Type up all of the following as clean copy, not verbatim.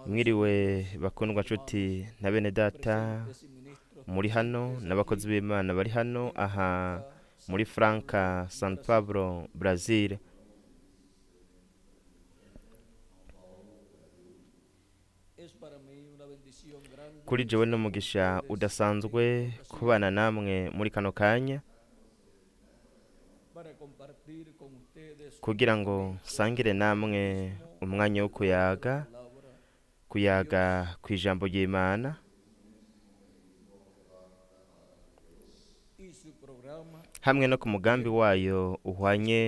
Mwiriwe bakundwa nshuti na bene data muri hano n'abakozi b'Imana bari hano aha muri Franca San Pablo Brazil. Kuri jewe n'umugisha udasanzwe kubana namwe muri kano kanya kugira ngo nsangire namwe umwanya wo kuyaga kuyaga ku ijambo ry'Imana hamwe no ku mugambi wayo uhwanye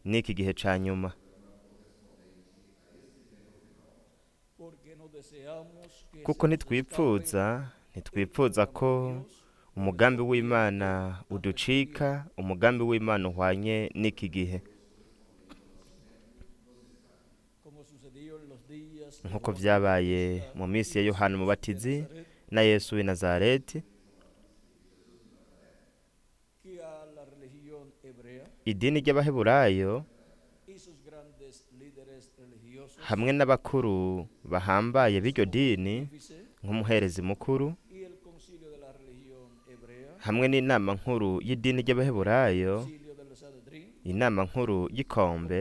n'iki gihe ca nyuma, kuko ntitwipfuza ko umugambi w'Imana uducika, umugambi w'Imana uhwanye n'iki gihe, nk'uko vyabaye mu minsi ya Yohana Umubatizi na Yesu w'i Nazareti. Idini ry'Abaheburayo hamwe n'abakuru bahambaye b'iryo dini nk'umuherezi mukuru hamwe n'inama nkuru y'idini ry'Abaheburayo, inama nkuru y'ikombe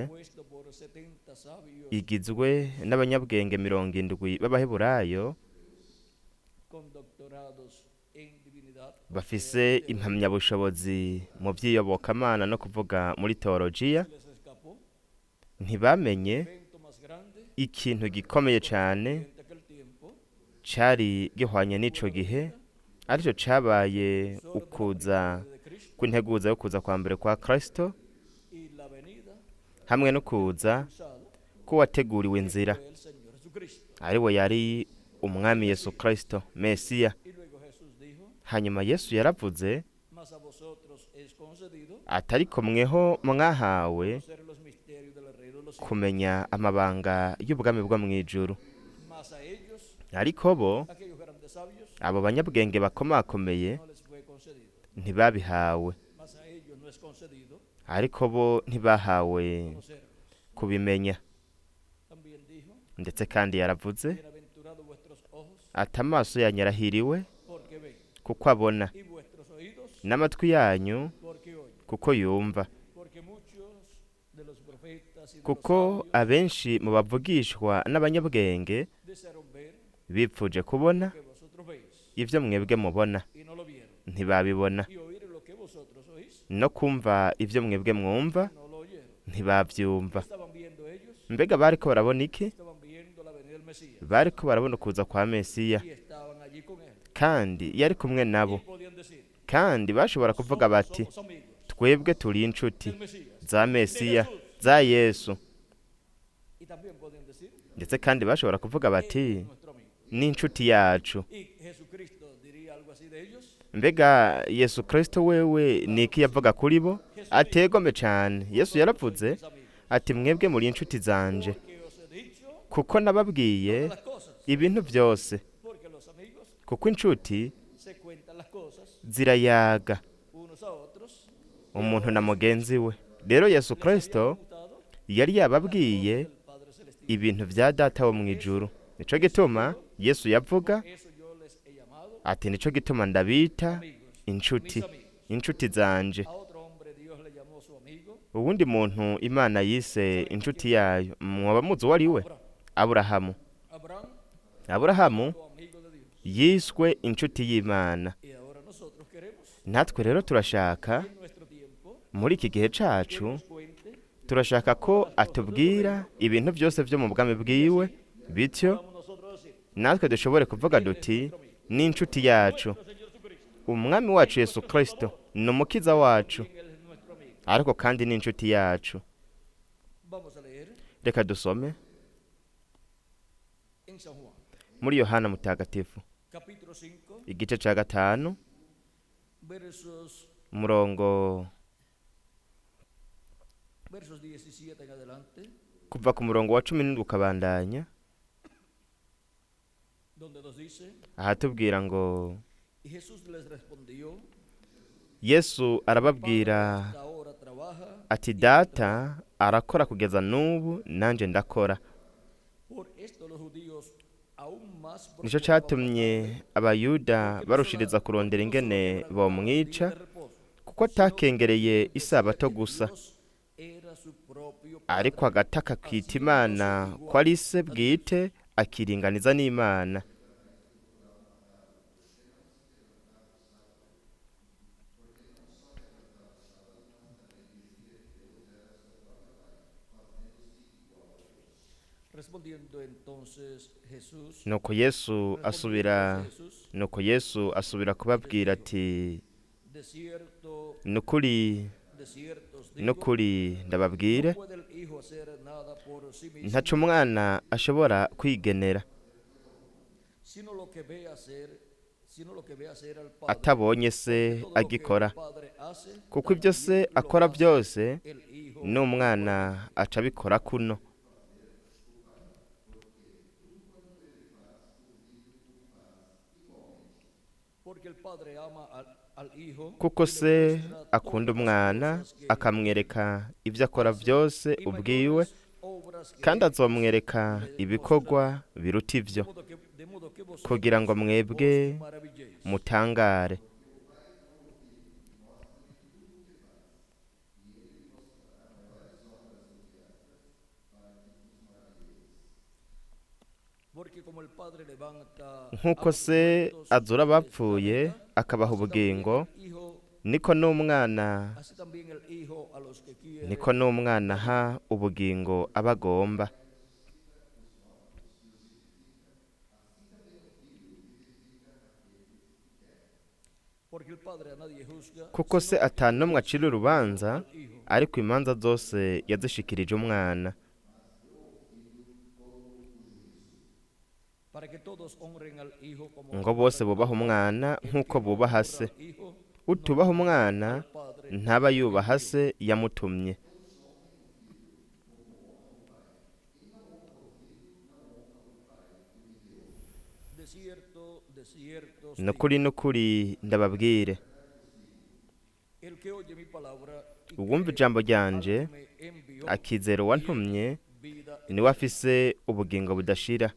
igizwe n'abanyabwenge 70 b'Abaheburayo bafise impamyabushobozi mu vy'iyobokamana no kuvuga muri teologiya, ntibamenye ikintu gikomeye cane cari gihwanye n'ico gihe, arico cabaye ukuza kw'integuza yo kuza kwa mbere kwa Kristo hamwe no kuza k'uwateguriwe inzira, ariwe yari umwami Yesu Kristo Mesiya. Hanyuma Yesu yaravuze atariko mweho mwahawe kumenya amabanga y'ubwami bwo mw'ijuru, ariko bo abo banyabwenge bakomakomeye ntibabihawe, ariko bo ntibahawe kubimenya. Ndetse kandi yaravuze ati amaso yanyu arahiriwe kuko abona, n'amatwi yanyu kuko yumva, kuko abenshi mu bavugishwa n'abanyabwenge bipfuje kubona ivyo mwebwe mubona ntibabibona, no kumva ivyo mwebwe mwumva ntibavyumva. Mbega bariko barabona iki? Bariko barabona ukuza kwa Mesiya, kandi yari kumwe nabo, kandi bashobora kuvuga bati twebwe turi inshuti za Mesiya, za Yesu. Ndetse kandi bashobora kuvuga bati n'inshuti yacu. Mbega Yesu Kristo wewe niki yavuga kuri bo? Ategome cane. Yesu yaravuze ati mwebwe muri inshuti zanje, kuko nababwiye ibintu vyose, kuko inshuti zirayaga umuntu na mugenzi we. Rero Yesu Kristo yari yababwiye ibintu vya Data wo mw'ijuru. Nico gituma Yesu yavuga ati nico gituma ndabita inshuti, inshuti zanje. Uwundi muntu Imana yise inshuti yayo mwoba muzi uwo ari we? Aburahamu. Aburahamu yiswe inshuti y'Imana. Natwe rero turashaka muri iki gihe cacu, turashaka ko atubwira ibintu vyose vyo mu bwami bwiwe, bityo natwe dushobore kuvuga duti n'inshuti yacu, umwami wacu Yesu Kristo ni umukiza wacu, ariko kandi n'inshuti yacu. Reka dusome muri Yohana Mutagatifu igice ca 5 umurongo kuva ku murongo wa 17 ukabandanya, ahatubwira ngo Yesu arababwira ati Data arakora kugeza n'ubu nanje ndakora. Nico catumye abayuda barushiriza kurondera ingene bomwica, kuko atakengereye isabato gusa, ariko agataka akita Imana ko ari se bwite, akiringaniza n'Imana. Nuko Yesu asubira kubabwira ati: "Nukuri, nukuri, ndababwire, ntaco umwana ashobora kwigenera atabonye se agikora, kuko ibyo se akora byose n'umwana aca abikora kuno." Kuko se akunda umwana, akamwereka ibyo akora byose ubwiwe, kandi azomwereka ibikorwa biruta ibyo, kugira ngo mwebwe mutangare. Nk'uko se azura abapfuye akabaha ubugingo, niko n'umwana aha ubugingo aba agomba. Kuko se atanumwe acira urubanza, ariko imanza zose yazishikirije umwana, ngo bose bubaha umwana nk'uko bubaha se. Utubaha umwana ntaba yubaha se yamutumye. Nukuri, nukuri, ndababwire, uwumva ijambo ryanje akizera uwantumye, niwe afise ubugingo budashira,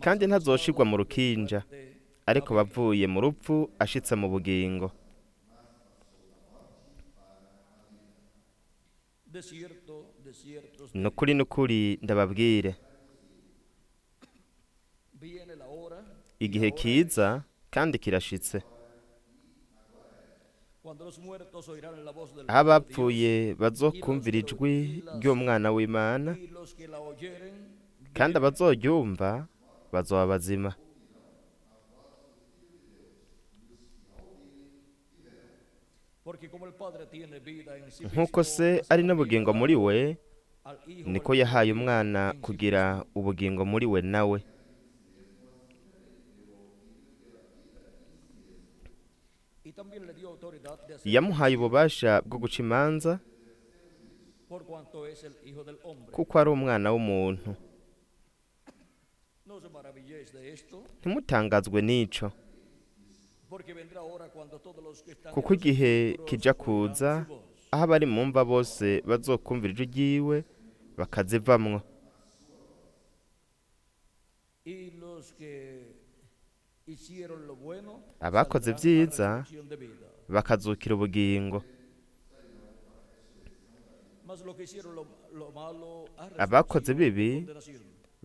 kandi ntazoshirwa mu rukinja, ariko bavuye mu rupfu ashitse mu bugingo. Nukuri, nukuri, ndababwire, igihe kiza kandi kirashitse, aho abapfuye bazokumvira ijwi ry'umwana w'Imana, kandi abazoryumva bazoba bazima. Nk'uko se ari n'ubugingo muri we, niko yahaye umwana kugira ubugingo muri we nawe. Yamuhaye ububasha bwo guca imanza, kuko ari umwana w'umuntu. Ntimutangazwe n'ico, kuko igihe kija kuza aho abari mu mva bose bazokumvira ijwi ryiwe bakazivamwo, abakoze ibyiza bakazukira ubugingo, abakoze bibi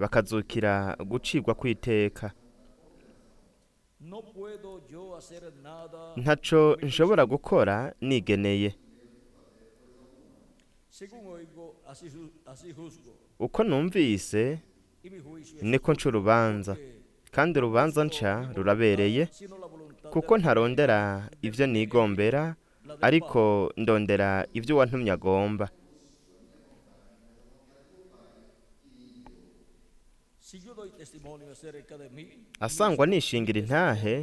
bakazukira gucibwa kw'iteka. Ntaco nshobora gukora nigeneye. Uko numvise niko nca urubanza, kandi urubanza nca rurabereye, kuko ntarondera ibyo nigombera, ariko ndondera ibyo uwantumye agomba. Asangwa nishingira intahe,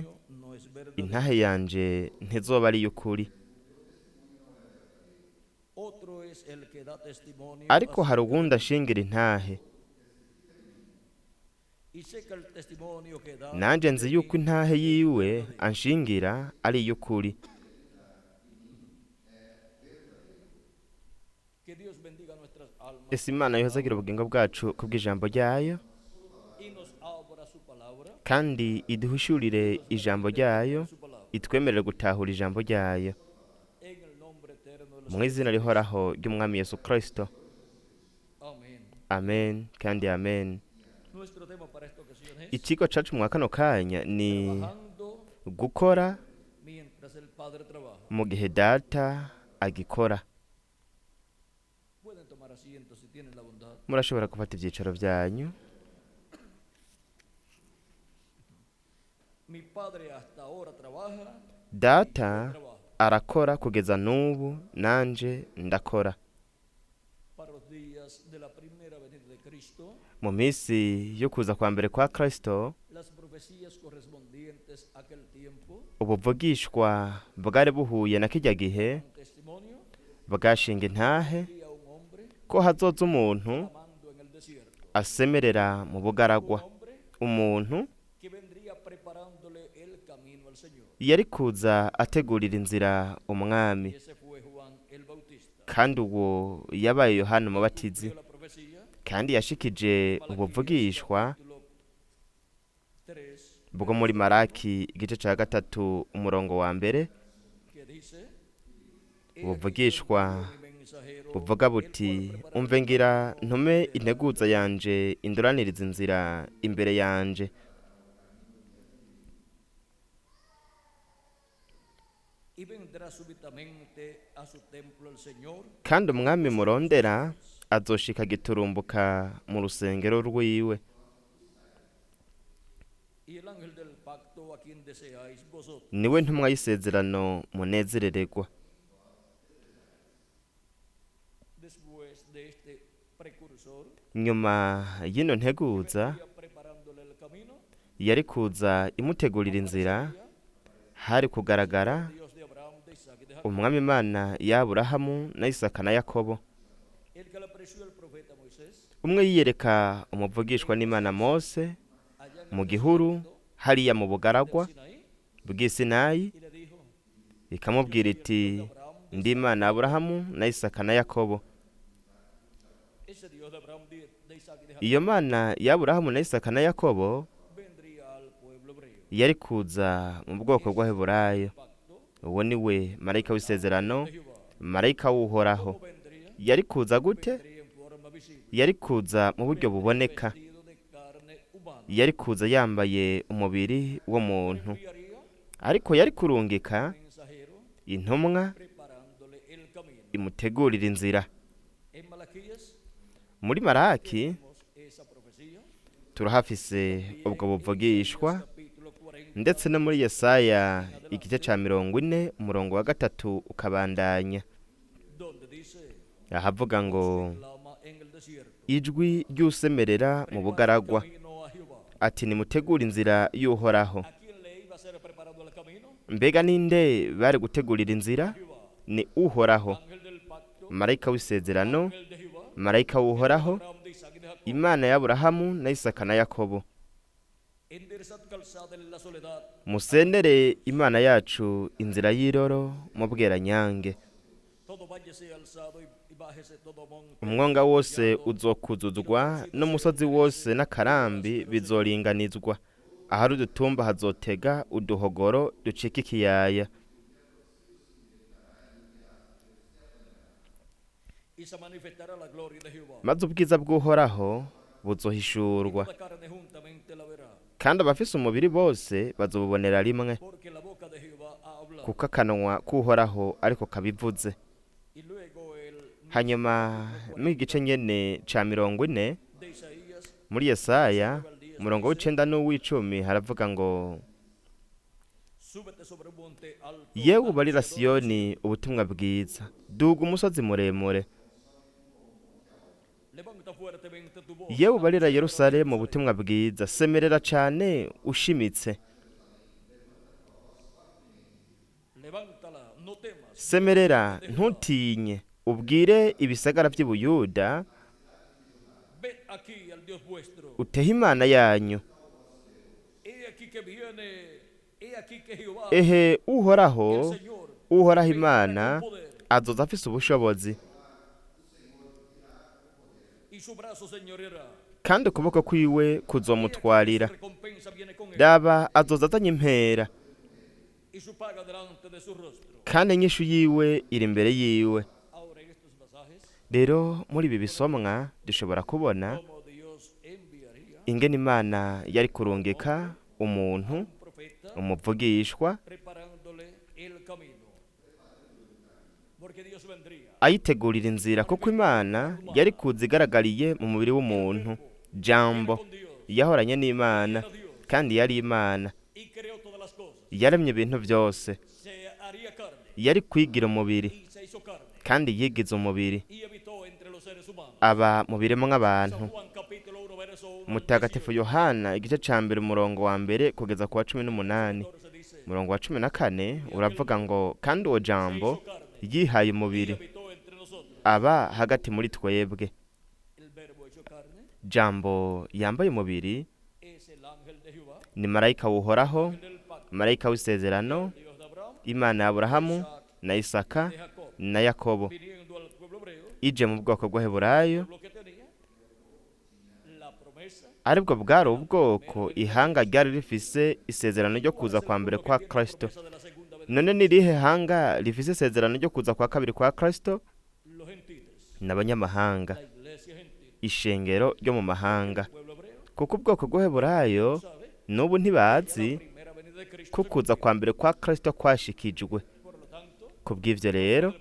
intahe yanje ntizoba ari iy'ukuri. Ariko hari uwundi ashingira intahe, nanje nzi yuko intahe yiwe anshingira ari iy'ukuri. Ese Imana yozagira ubugingo bwacu kubw'ijambo ryayo, kandi iduhishurire ijambo ryayo, itwemerere gutahura ijambo ryayo, mu izina rihoraho ry'Umwami Yesu Kristo. Amen kandi amen. Ikigo cacu mwa kano kanya ni gukora mu gihe Data agikora. Murashobora gufata ivyicaro vyanyu. Data arakora kugeza n'ubu, nanje ndakora. Mu minsi yo kuza kwa mbere kwa Kristo, ubuvugishwa bwari buhuye na kirya gihe bwashinga intahe ko hazoza umuntu asemerera mu bugaragwa, umuntu yari kuza ategurira inzira Umwami, kandi uwo yabaye Yohana Umubatizi, kandi yashikije ubuvugishwa bwo muri Maraki igice ca 3 umurongo wa 1, ubuvugishwa buvuga buti: umve ngira ntume integuza yanje induraniriza inzira imbere yanje. Kandi Umwami murondera azoshika giturumbuka mu rusengero rwiwe. Niwe ntumwa y'isezerano munezerererwa. Nyuma y'ino nteguza yari kuza imutegurira inzira, hari kugaragara Umwami Imana ya Aburahamu na Isaka na Yakobo. Umwe yiyereka umuvugishwa n'Imana Mose mu gihuru hariya mu bugaragwa bw'i Sinayi, ikamubwira iti: ndi Imana ya Aburahamu na Isaka na Yakobo. Iyo Mana ya Aburahamu na Isaka na Yakobo yari kuza mu bwoko bw'Abaheburayo. Uwo ni we marayika w'isezerano, marayika w'Uhoraho. Yari kuza gute? Yari kuza mu buryo buboneka, yari kuza yambaye umubiri w'umuntu, ariko yari kurungika intumwa imutegurira inzira. Muri Maraki turahafise ubwo buvugishwa, ndetse no muri Yesaya igice ca 40 umurongo wa 3 ukabandanya, ahavuga ngo: ijwi ry'usemerera mu bugaragwa ati: nimutegure inzira y'Uhoraho. Mbega ninde bari gutegurira inzira? Ni Uhoraho, marayika w'isezerano, marayika w'Uhoraho, Imana ya Aburahamu na Isaka na Yakobo. Musenere Imana yacu inzira y'iroro mu bweranyange. Umwonga wose uzokuzuzwa, n'umusozi wose n'akarambi bizoringanizwa. Ahari udutumba hazotega uduhogoro ducika ikiyaya. Maze ubwiza bw'Uhoraho buzohishurwa, kandi abafise umubiri bose bazobubonera rimwe, kuko akanwa k'Uhoraho ariko kabivuze. Hanyuma mu gice nyene ca 40 muri Yesaya umurongo w'9 n'uw'icumi haravuga ngo: yewe ubarira Siyoni ubutumwa bwiza, duga umusozi muremure. Yewe ubarira Yerusalemu ubutumwa bwiza, semerera cane ushimitse. Semerera ntutinye, ubwire ibisagara vy'i Buyuda, utehe Imana yanyu. Ehe Uhoraho, Uhoraho Imana azoza afise ubushobozi. Kandi ukuboko kwiwe kuzomutwarira. Raba, azoza azanye impera, kandi inyishu yiwe iri imbere yiwe. Rero muri ibi bisomwa dushobora kubona ingene Imana yari kurungika umuntu, umuvugishwa, ayitegurira inzira, kuko Imana yari kuza igaragariye mu mubiri w'umuntu. Jambo yahoranye n'Imana, kandi yari Imana, yaremye ibintu byose, yari kwigira umubiri, kandi yigize umubiri, aba mu biremwa abantu. Mutagatifu Yohana igice ca 1 umurongo wa 1 kugeza ku wa 18, umurongo wa 14 uravuga ngo: kandi uwo Jambo yihaye umubiri, aba hagati muri twebwe. Jambo yambaye umubiri ni marayika wuhoraho, marayika w'isezerano, Imana ya Aburahamu na Isaka na Yakobo, ije mu bwoko bw'Abaheburayo, aribwo bwari ubwoko ihanga ryari rifise isezerano ryo kuza kwa mbere kwa Kristo. None ni irihe hanga rifise isezerano ryo kuza kwa kabiri kwa Kristo? N'abanyamahanga, ishengero ryo mu mahanga, kuko ubwoko bw'Abaheburayo n'ubu ntibazi ko kuza kwa mbere kwa Kristo kwashikijwe. Kubw'ivyo rero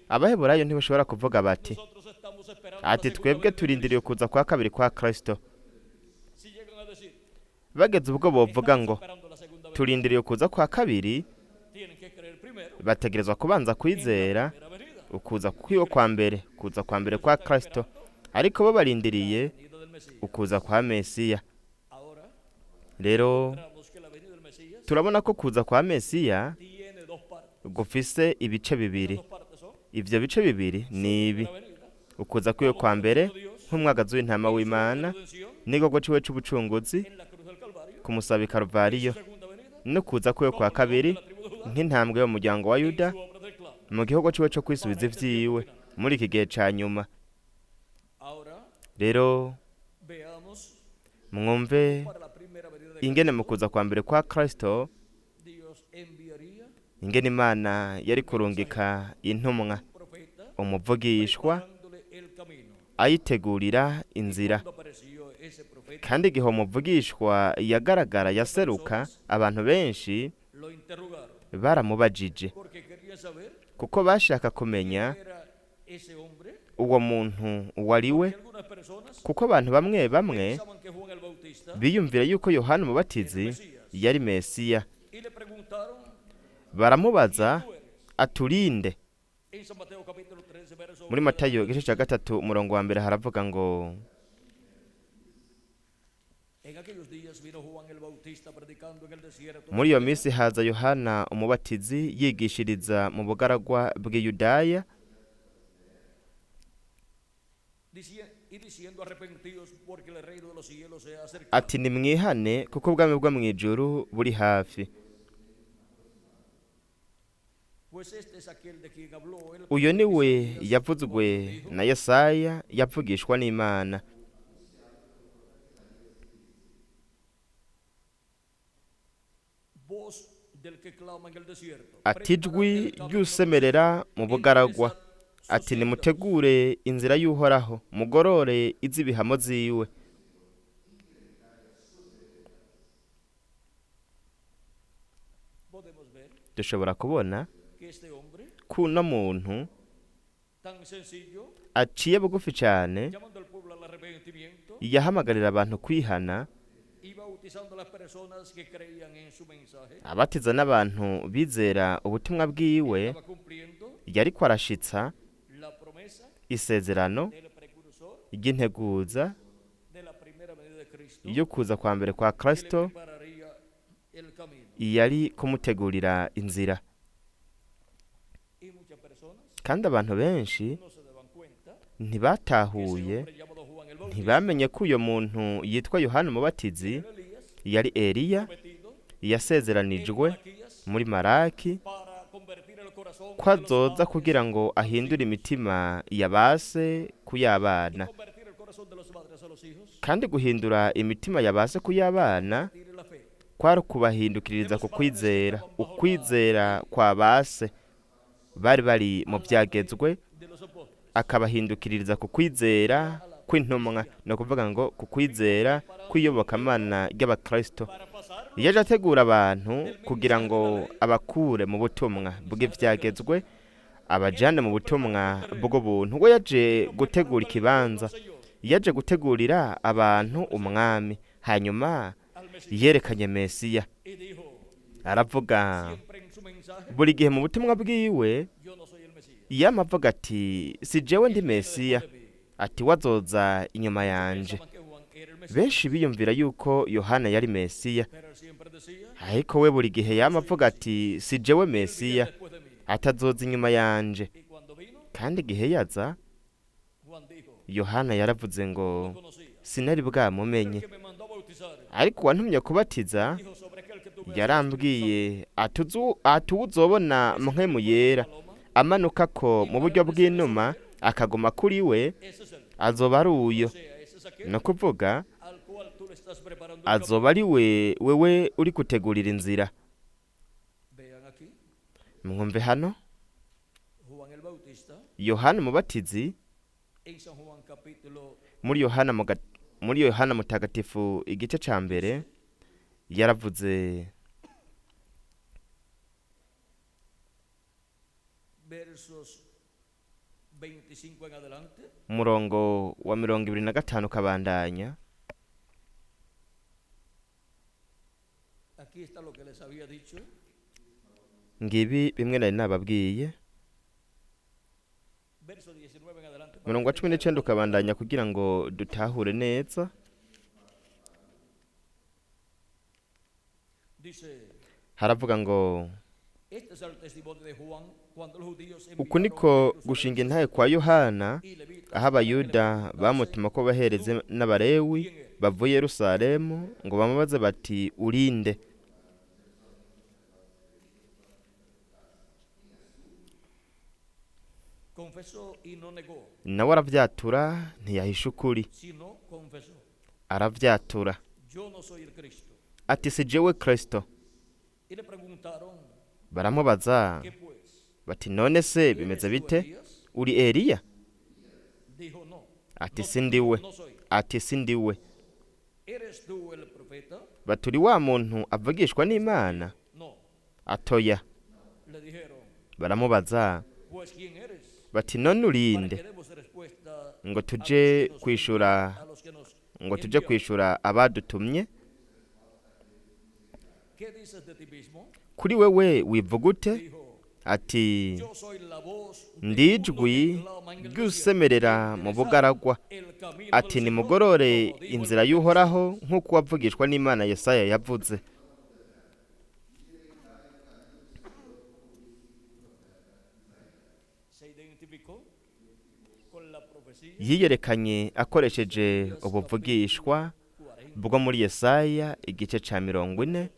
Abaheburayo ntibashobora kuvuga bati: ati twebwe turindiriye kuza kwa kabiri kwa Kristo. Bageze ubwo bovuga ngo turindiriye kuza kwa kabiri, bategerezwa kubanza kwizera ukuza kwiwe kwa mbere, kuza kwa mbere kwa Kristo, ariko bo barindiriye ukuza kwa Mesiya. Rero turabona ko kuza kwa Mesiya gufise ibice bibiri. Ivyo bice bibiri ni ibi: ukuza kwiwe kwa mbere nk'umwagazi w'intama w'Imana n'igikorwa ciwe c'ubucunguzi ku musaraba i Karuvariyo, no kuza kwiwe kwa kabiri nk'intambwe y'umuryango wa Yuda mu gihugu ciwe co kwisubiza ivyiwe muri iki gihe ca nyuma. Rero mwumve ingene mu kuza kwa mbere kwa Kristo, ingene Imana yari kurungika intumwa, umuvugishwa, ayitegurira inzira. Kandi igihe umuvugishwa yagaragara, yaseruka, abantu benshi baramubajije, kuko bashaka kumenya uwo muntu uwo ari we, kuko abantu bamwe bamwe biyumvira yuko Yohana Umubatizi yari Mesiya. Baramubaza aturinde. Muri Matayo igice ca 3 umurongo wa 1 haravuga ngo: muri iyo minsi haza Yohana Umubatizi yigishiriza mu bugaragwa bw'i Yudaya, ati: nimwihane kuko ubwami bwo mw'ijuru buri hafi. Uyo ni we yavuzwe na Yesaya, yavugishwa n'Imana. Ati: ijwi ry'usemerera mu bugaragwa, ati: nimutegure inzira y'Uhoraho, mugorore iz'ibihamo ziwe. Dushobora kubona ko uno muntu aciye bugufi cyane, yahamagarira abantu kwihana, abatiza n'abantu bizera ubutumwa bwiwe, yariko arashitsa isezerano ry'integuza yo kuza kwa mbere kwa Kristo, yari kumutegurira inzira. Kandi abantu benshi ntibatahuye, ntibamenye ko uyo muntu yitwa Yohana Umubatizi yari Eliya yasezeranijwe muri Maraki, ko azoza kugira ngo ahindure imitima ya base kuyabana, Kandi guhindura imitima yabase kuyabana kwari ukubahindukiriza ku kwizera, ukwizera kwa base bari bari mu byagezwe, akabahindukiririza ku kwizera kw'intumwa, ni ukuvuga ngo ku kwizera kw'iyobokamana ry'abakristo. Yaje ategura abantu kugira ngo abakure mu butumwa bw'ibyagezwe abajane mu butumwa bw'ubuntu. We yaje gutegura ikibanza, yaje gutegurira abantu umwami. Hanyuma yerekanye Mesiya, aravuga buri gihe mu butumwa bwiwe yama avuga ati si jewe ndi Mesiya, ati wazoza inyuma yanje. Benshi biyumvira yuko Yohana yari Mesiya, ariko we buri gihe yama avuga ati si jewe Mesiya, atazoza inyuma yanje. Kandi igihe yaza, Yohana yaravuze ngo sinari bwamumenye, ariko uwantumye kubatiza yarambwiye ati uzobona Mpwemu Yera amanuka ko mu buryo bw'inuma akaguma kuri we, azoba ari uyo. Ni ukuvuga azoba ari we wewe uri gutegurira inzira. Mwumve hano Yohana Umubatizi muri Yohana Mutagatifu igice ca mbere yaravuze umurongo wa 25 ukabandanya. Ngibi bimwe nari nababwiye. Umurongo wa 19 ukabandanya kugira ngo dutahure neza. Haravuga ngo uku niko gushinga intahe kwa Yohana, aho Abayuda bamutuma ko bahereze n'Abalewi bavuye Yerusalemu ngo bamubaze bati urinde. Nawe aravyatura, ntiyahisha ukuri, aravyatura ati si jewe Kristo. Baramubaza bati none se bimeze bite, uri Eliya? Ati sindiwe, ati sindiwe. Baturi wa muntu avugishwa n'Imana? Atoya. Baramubaza bati none urinde, ngo tuje kwishura, ngo tuje kwishura abadutumye. Kuri wewe wivuga ute? Ati ndijwi ry'usemerera mu bugaragwa, ati nimugorore inzira y'Uhoraho nk'uko wavugishwa n'Imana Yesaya yavuze. Yiyerekanye akoresheje ubuvugishwa bwo muri Yesaya igice ca 40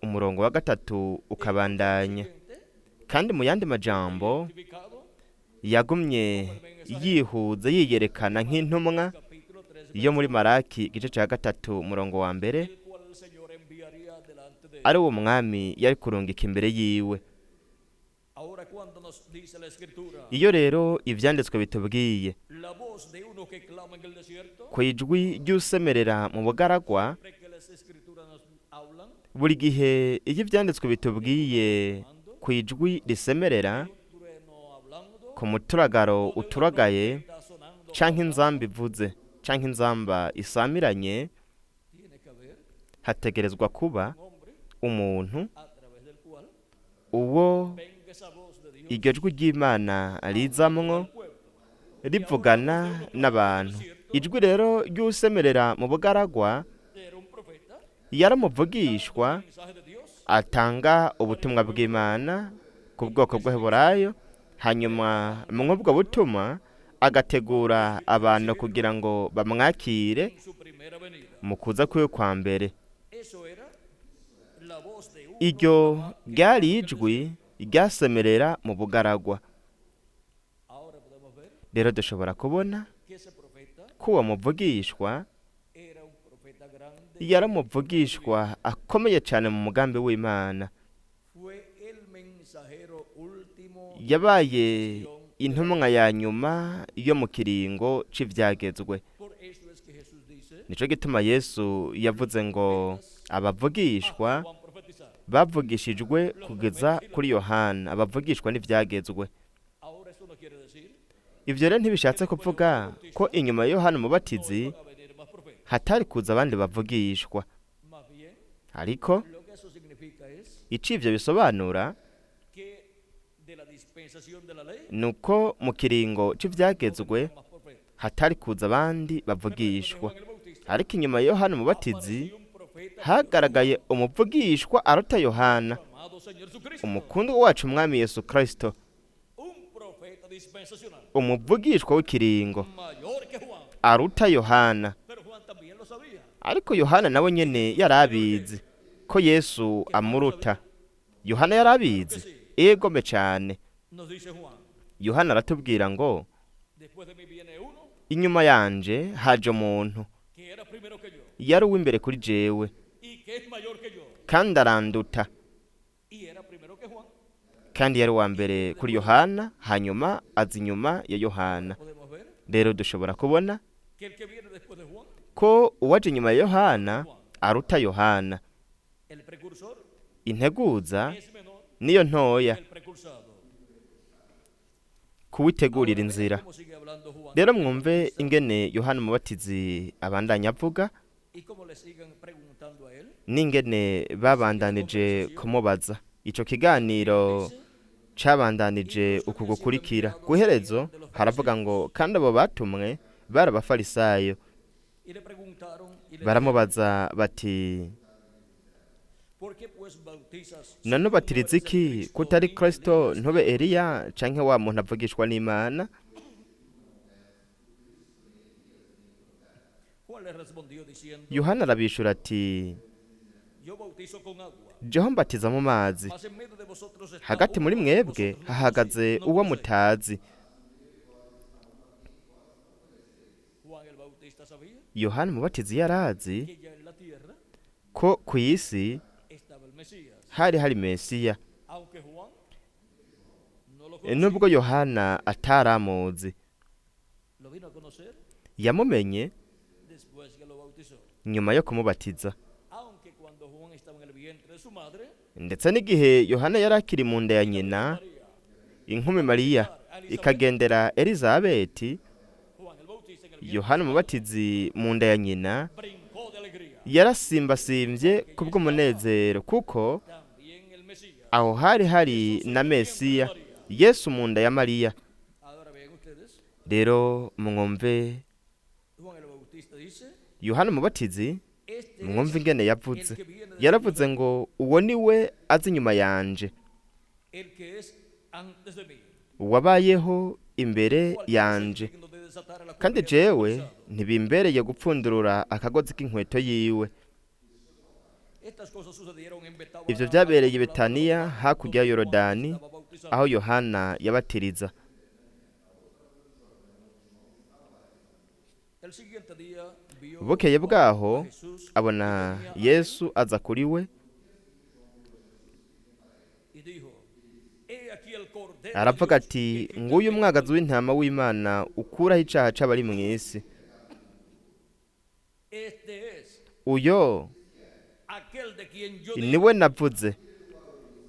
umurongo wa 3 ukabandanya. Kandi mu yandi majambo yagumye yihuza yiyerekana nk'intumwa yo muri Maraki igice ca 3 umurongo wa 1, ari uwo mwami yari kurungika imbere yiwe. Iyo rero ivyanditswe bitubwiye ku ijwi ry'usemerera mu bugaragwa, buri gihe iyo ivyanditswe bitubwiye ku ijwi risemerera, ku muturagaro uturagaye, canke inzamba ivuze, canke inzamba isamiranye, hategerezwa kuba umuntu uwo iryo jwi ry'Imana rizamwo rivugana n'abantu. Ijwi rero ry'usemerera mu bugaragwa yaramuvugishwa atanga ubutumwa bw'Imana ku bwoko bw'Abaheburayo, hanyuma mw'ubwo butumwa agategura abantu kugira ngo bamwakire mu kuza kwiwe kwa mbere. Iryo ryari ijwi ryasemerera mu bugaragwa. Rero dushobora kubona ko uwo muvugishwa era un profeta grande. Yari umuvugishwa akomeye cyane mu mugambi w'Imana. Fue el mensajero último Yabaye intumwa ya nyuma yo mu kiringo c'ivyagezwe. Por eso es que Jesús dice: Nico gituma Yesu yavuze ngo abavugishwa Juan profetizar. Bavugishijwe kugeza kuri Yohana, abavugishwa n'ivyagezwe. Ahora, esto no quiere decir Ivyo rero ntibishatse kuvuga ko inyuma ya Yohana Umubatizi van a venir más profetas. hatari kuza abandi bavugishwa. Más bien, Ariko lo que eso significa es ico ivyo bisobanura que de la dispensación de la ley ni uko mu kiringo c'ivyagezwe más profetas. hatari kuza abandi bavugishwa. Juan el Bautista Ariko inyuma ya Yohana Umubatizi apareció un profeta hagaragaye umuvugishwa aruta Yohana, amado Señor Jesucristo, umukundwa wacu Umwami Yesu Kristo, un profeta dispensacional umuvugishwa w'ikiringo mayor que Juan. aruta Yohana. Pero Juan también lo sabía. Ariko Yohana nawe nyene yarabizi ko Yesu amuruta. Yohana yarabizi egome cane. Nos dice Juan: Yohana aratubwira ngo después de mí viene uno inyuma yanje haje umuntu que era primero que yo yari uw'imbere kuri jewe y que es mayor que yo. kandi aranduta. Y era primero que Juan. Kandi yari uwa mbere kuri Yohana, hanyuma aza inyuma ya Yohana. Podemos ver Rero dushobora kubona que el que viene después de Juan, ko uwaje inyuma ya Yohana aruta Yohana. el precursor, Integuza es menor niyo ntoya que el precursado. kuwitegurira inzira. ¿Cómo sigue hablando Juan? Rero mwumve ingene Yohana Umubatizi abandanya avuga Y cómo le sigan preguntando a él. n'ingene babandanije kumubaza. Ico kiganiro cabandanije uku gukurikira. Guherezo haravuga ngo kandi abo batumwe bari abafarisayo. Y le preguntaron y le Baramubaza bati: ¿Por qué pues bautizas si None tú no ubatiriza eres el iki Cristo, kutari ni Kristo, Elías? ntube Eliya canke wa muntu avugishwa n'Imana? Juan le respondió diciendo: Yohana arabishura ati: Yo bautizo con agua, Jeho mbatiza mu mazi, mas en medio de vosotros está hagati muri uno que mwebwe vosotros no hahagaze conocéis, no uwo conocéis. mutazi. Juan el Bautista sabía Yohana Umubatizi yarazi que ya en la tierra ko ku isi estaba el Mesías, hari hari Mesiya. aunque Juan no lo conocía. Nubwo Yohana ataramuzi, Lo vino a conocer yamumenye después que lo bautizó. nyuma yo kumubatiza. Aunque cuando Juan estaba en el vientre de su madre, Ndetse n'igihe Yohana yari akiri mu nda ya nyina, María, inkumi Mariya ikagendera Elizabeti, Juan el Bautista en el vientre Yohana Umubatizi mu nda ya nyina brincó de alegría. yarasimbasimbye kubw'umunezero, kuko También el Mesías. aho hari hari na Mesiya, Yesu mu nda ya Mariya. Ahora vean ustedes, Rero mwumve Juan el Bautista dice: Yohana Umubatizi, Este mwumve es ingene yavuze. el que viene después, Yaravuze ngo uwo ni we aza inyuma yanje, el que es antes de mí. uwabayeho imbere ¿Cuál es el yanje, digno de desatar la kandi correa de su jewe calzado? ntibimbereye gupfundurura akagozi k'inkweto yiwe. Estas cosas sucedieron en Betábara, Ivyo vyabereye i al otro lado del Betaniya Jordán, hakurya ya donde Juan Yorodani, estaba bautizando. aho Yohana yabatiriza. El siguiente día vio Bukeye Juan bwaho a Jesús abona que venía a él Yesu aza kuri we, y dijo: He aquí el Cordero de aravuga Dios ati: que quita el Nguyu pecado umwagazi del w'intama w'Imana ukuraho icaha c'abari mw'isi. Este es Uyo aquel de quien yo digo: niwe navuze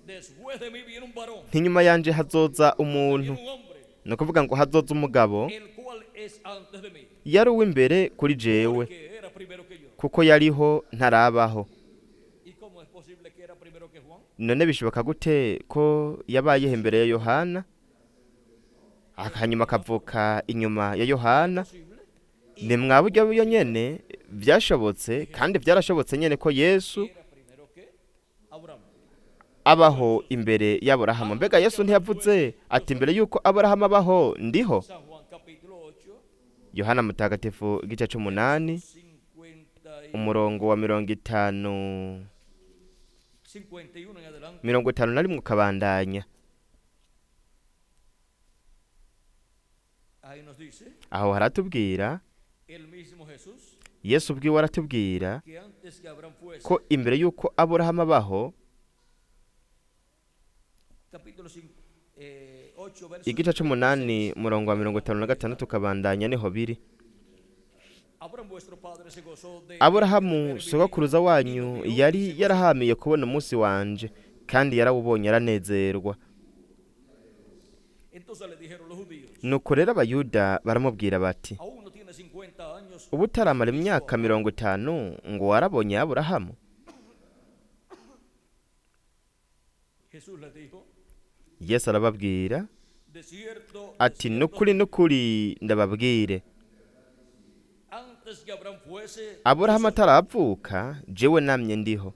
Después de mí viene un varón, nti yanje hazoza umuntu, viene un hombre, ni ukuvuga ngo hazoza umugabo el cual es antes de mí, yari uw'imbere kuri jewe, porque era primero que yo. kuko yariho ntarabaho. ¿Y cómo es posible que era primero que Juan? None bishoboka gute ko yabayeho imbere ya Yohana, hanyuma akavuka inyuma ya Yohana? Posible. Ni mwa buryo buyo nyene vyashobotse, kandi vyarashobotse nyene ko Yesu Era primero que Abraham. abaho imbere y'Aburahamu. Mbega Yesu ntiyavuze ati imbere y'uko Aburahamu abaho ndiho? San Juan capítulo 8, Yohana Mutagatifu igice c'umunani, 50 y umurongo wa 50, 51 en adelante. 51 ukabandanya. Ahí nos dice: Aho haratubwira: El mismo Jesús Yesu ubwiwe aratubwira que antes que Abraham fuese, ko imbere y'uko Aburahamu abaho, capítulo 5, 8, verso igice c'umunani umurongo wa 56 ukabandanya niho biri. Abraham vuestro padre se gozó de Aburahamu sogokuruza wanyu yari yarahamiye kubona umunsi wanje, kandi yarawubonye aranezerwa. Entonces le dijeron los judíos, Nuko rero Abayuda baramubwira bati, aún no tiene 50 años, ubu utaramara imyaka 50 ngo warabonye Aburahamu? Jesús les dijo, Yesu arababwira de cierto, de ati, cierto, nukuri nukuri ndababwire, antes que Abraham fuese, Aburahamu ataravuka jewe namye ndiho.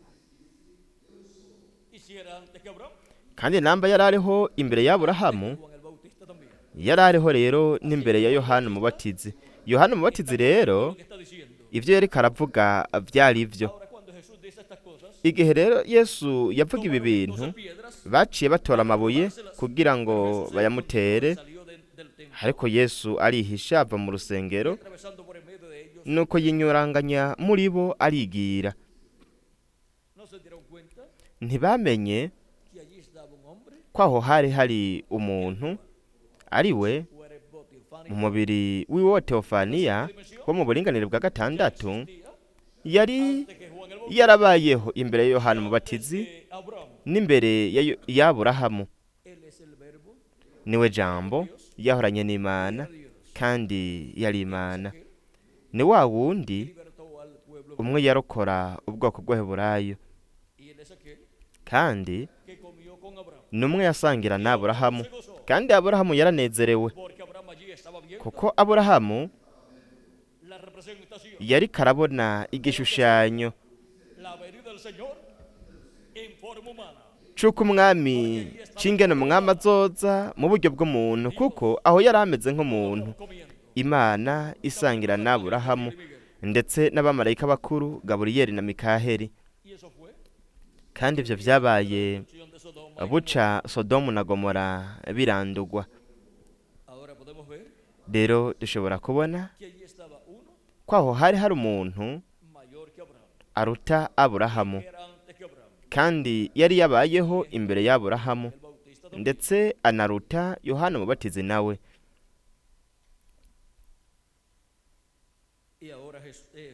y si era antes que Abraham, Kandi namba yari ariho imbere y'Aburahamu, Juan el Bautista también. yari ariho rero n'imbere ya Yohana Umubatizi. Yohana Umubatizi rero Lo que está diciendo. ivyo yariko aravuga vyari ivyo. Ahora cuando Jesús dice estas cosas, Igihe rero Yesu yavuga ibi tomaron bintu, entonces piedras, baciye batora amabuye kugira ngo bayamutere, salió del templo, ariko Yesu arihisha ava mu rusengero, atravesando por en medio de ellos, nuko yinyuranganya muri bo arigira. no se dieron cuenta Ntibamenye que allí estaba un hombre, ko aho hari hari umuntu ari we cuerpo mu mubiri wiwe wa Teofaniya wo mu buringanire bwa gatandatu, existía yari antes que Juan el Bautista, yarabayeho imbere ya Yohana Umubatizi que Abraham. n'imbere ya y'Aburahamu. Él es el verbo Niwe jambo yahoranye n'Imana, de Dios kandi yari Imana. Ni wa wundi libertó al pueblo umwe yarokora ubwoko bw'Abaheburayo, y él es aquel kandi que comió con Abraham, ni umwe yasangira na Aburahamu, kandi Aburahamu yaranezerewe porque Abraham allí estaba viendo kuko Aburahamu la representación, yariko arabona igishushanyo la venida del Señor en forma humana. c'uko umwami c'ingene umwami azoza mu buryo bw'umuntu, kuko aho yari ameze nk'umuntu. Comiendo. Imana isangira na Aburahamu ndetse n'abamarayika bakuru Gaburiyeli na Mikaheli. Y eso fue Kandi ivyo vyabaye la destrucción de Sodoma y buca Sodomu na Gomora birandugwa. Ahora podemos ver Rero dushobora kubona que allí estaba uno ko aho hari hari umuntu mayor que Abraham, aruta Aburahamu, que era antes que Abraham, kandi yari yabayeho imbere y'Aburahamu, el Bautista también. ndetse anaruta Yohana Umubatizi nawe. Y ahora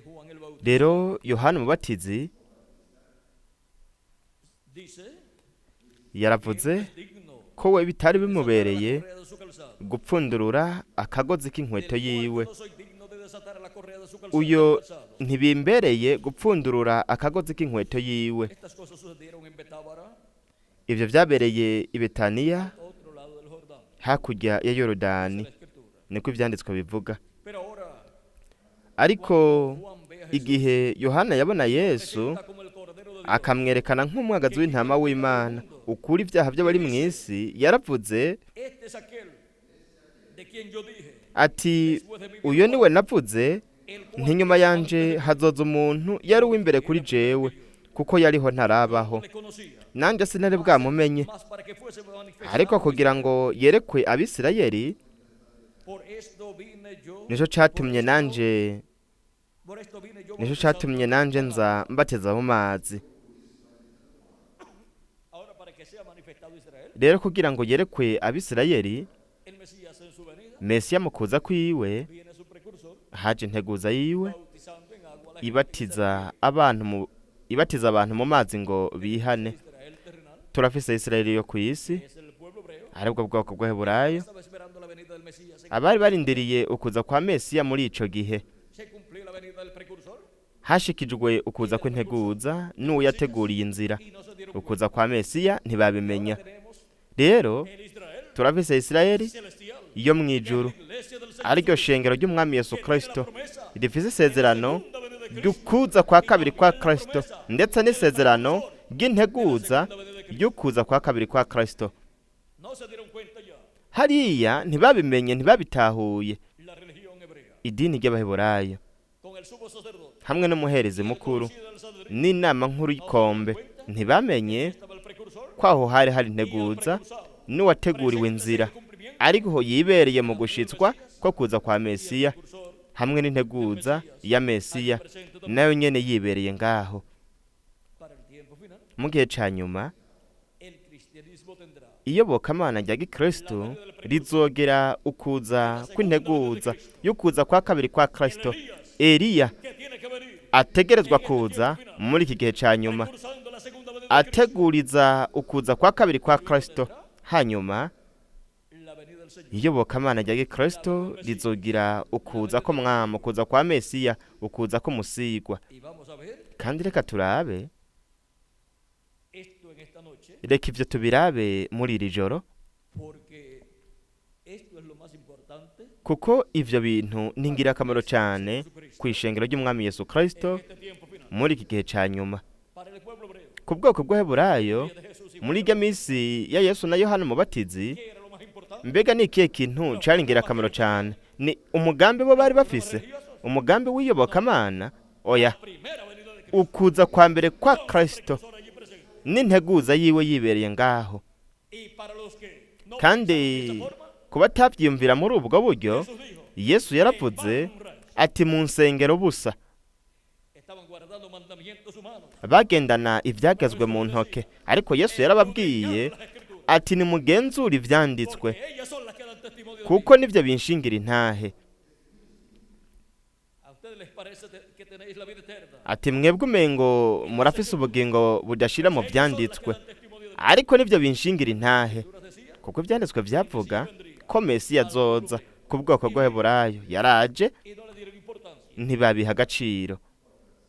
Juan el Bautista Rero Yohana Umubatizi dice yaravuze es digno ko we bitari de desatar la bimubereye correa de su calzado. gupfundurura akagozi k'inkweto Del cual yiwe. no soy digno de desatar la correa de su calzado. Uyo calzado. ntibimbereye gupfundurura akagozi k'inkweto yiwe. Estas cosas sucedieron en Betábara, Ivyo vyabereye i Betaniya, otro lado del Jordán, hakurya ya Yorodani, la escritura. niko ivyanditswe bivuga. Pero ahora Ariko Juan ve a Jesús igihe Yohana yabona Yesu presenta como el Cordero de Dios akamwerekana nk'umwagazi w'intama w'Imana ukura ibyaha by'abari mu isi, yaravuze Este es aquel de quien yo dije, ati, uyo niwe navuze el cual nti nyuma yanje hazoza umuntu yari uw'imbere kuri jewe, kuko yariho ntarabaho, no le conocía, nanjye sinari bwamumenye, mas para que fuese manifestado ariko kugira ngo yerekwe Abisirayeli, por esto vine yo, nico catumye nanje por esto vine yo nico bautizando. catumye nanje nza mbateza mu mazi. Ahora para que sea manifestado Israel, Rero kugira ngo yerekwe Abisirayeli, el Mesías en su venida Mesiya mu kuza kwiwe viene su precursor haje integuza yiwe bautizando en agua a la gente que se ibatiza abantu mu ibatiza abantu mu mazi ngo bihane. Israel terrenal, Turafise Isirayeli yo ku isi, es el pueblo hebreo, aribwo bwoko bw'Abaheburayo, estaba esperando la venida del Mesías. abari barindiriye ukuza kwa Mesiya. Muri ico gihe Se cumplió la venida del precursor hashikijwe ukuza kw'integuza n'uwo yateguriye inzira. y no se dieron cuenta. Ukuza kwa Mesiya ntibabimenya. Tenemos Rero el Israel turafise Isirayeli celestial, yo mu ijuru, la iglesia del Señor ariryo shengero ry'umwami Yesu que tiene la Kristo, promesa rifise isezerano segunda venida de Cristo ry'ukuza kwa kabiri kwa Kristo, ndetse n'isezerano ry'integuza ry'ukuza kwa kabiri kwa Kristo. No se dieron cuenta ya Hariya ntibabimenye, ntibabitahuye. la religión hebrea Idini ry'Abaheburayo con el sumo sacerdote hamwe n'umuherezi el mukuru concilio del Sanedrín, n'inama nkuru y'ikombe ntibamenye estaba el precursor ko aho hari hari y el integuza precursado n'uwateguriwe inzira, ariko yibereye mu gushitswa ko kuza kwa Mesiya precursor Hamwe n'integuza ya Mesiya nayo nyene yibereye ngaho. Para el tiempo final, Mu gihe ca nyuma, el cristianismo tendrá iyobokamana rya gikristo rizogera ukuza kw'integuza y'ukuza kwa kabiri kwa Kristo. Eliya que tiene que venir ategerezwa kuza muri iki gihe ca nyuma, cursando la segunda venida de Cristo, ateguriza ukuza kwa kabiri kwa Kristo. Hanyuma la venida del Señor. iyobokamana rya gikristo rizogira ukuza k'umwami, ukuza kwa Mesiya, ukuza k'umusigwa. Y vamos a ver Kandi reka turabe esto en esta noche, reka ivyo tubirabe muri iri joro, porque esto es lo más importante kuko ivyo bintu ni ingirakamaro cane ku ishengero ry'umwami Yesu Kristo en este tiempo final. muri iki gihe ca nyuma. Para el pueblo hebreo, Ku bwoko bw'Abaheburayo de Jesús y muri irya minsi ya Yesu na Yohana Umubatizi, ¿qué era lo más importante? mbega ni ikihe kintu cari ingirakamaro cane? Ni umugambi bo bari bafise, umugambi w'iyobokamana? Oya, Primera venida de Cristo. ukuza kwa mbere kwa Kristo Precursor allí presente. n'integuza yiwe yibereye ngaho. Y para los que no Kandi pensaban de esa forma, ku batavyiyumvira muri ubwo buryo, Jesús dijo, Yesu yaravuze ati: mu nsengero busa estaban guardando mandamientos humanos. bagendana ivyagezwe mu ntoke. Ariko Yesu yarababwiye Las escrituras, ati: nimugenzure ivyanditswe, porque ellas son las que dan testimonio de mí. kuko nivyo binshingira intahe. A ustedes les parece que tenéis la vida eterna. Ati: mwebwe umengo murafise ubugingo budashira mu Ellas son las que vyanditswe, dan testimonio de mí. ariko nivyo binshingira intahe. Las escrituras decían Kuko ivyanditswe vyavuga ko Mesiya azoza ku bwoko bw'Abaheburayo. Yaraje, y no le dieron importancia. ntibabiha agaciro.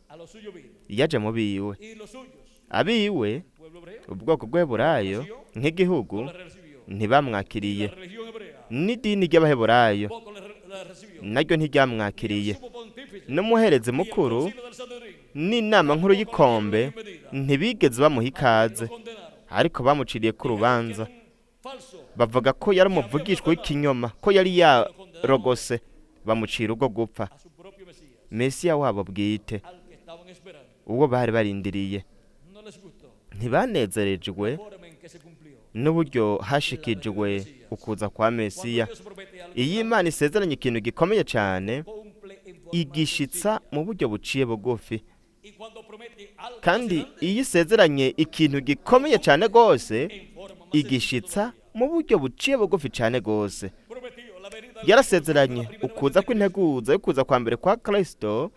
A lo suyo vino. Yaje mu biwe, Y los suyos, abiwe, el pueblo hebreo, ubwoko bw'Abaheburayo nk'igihugu, la recibió. ntibamwakiriye. La religión hebrea N'idini ry'Abaheburayo poco la recibió. naryo ntiryamwakiriye. Sumo pontífice N'umuherezi y el mukuru concilio del Sanedrín n'inama nkuru y'ikombe ntibigeze bamuha ikaze, lo condenaron. ariko bamuciriye ku rubanza. Que era un falso. Bavuga ko yari umuvugishwa w'ikinyoma, ko yari yarogose, bamucira ubwo gupfa. A su propio Mesías, Mesiya wabo bwite, al que estaban esperando. uwo bari barindiriye. No les gustó Ntibanezerejwe la forma en que se cumplió. n'uburyo hashikijwe ukuza kwa Cuando Mesiya. Dios promete algo, Iyo Imana isezeranye ikintu gikomeye cyane, cumple en forma igishitsa sencilla. mu buryo buciye bugufi. Y cuando promete algo más Kandi grande, iyo isezeranye ikintu gikomeye cyane rwose, en forma más sencilla igishitsa todavía. mu buryo buciye bugufi cyane rwose. Prometió la venida del Yarasezeranye la primera ukuza venida de Cristo. kw'integuza y'ukuza kwa mbere kwa Kristo,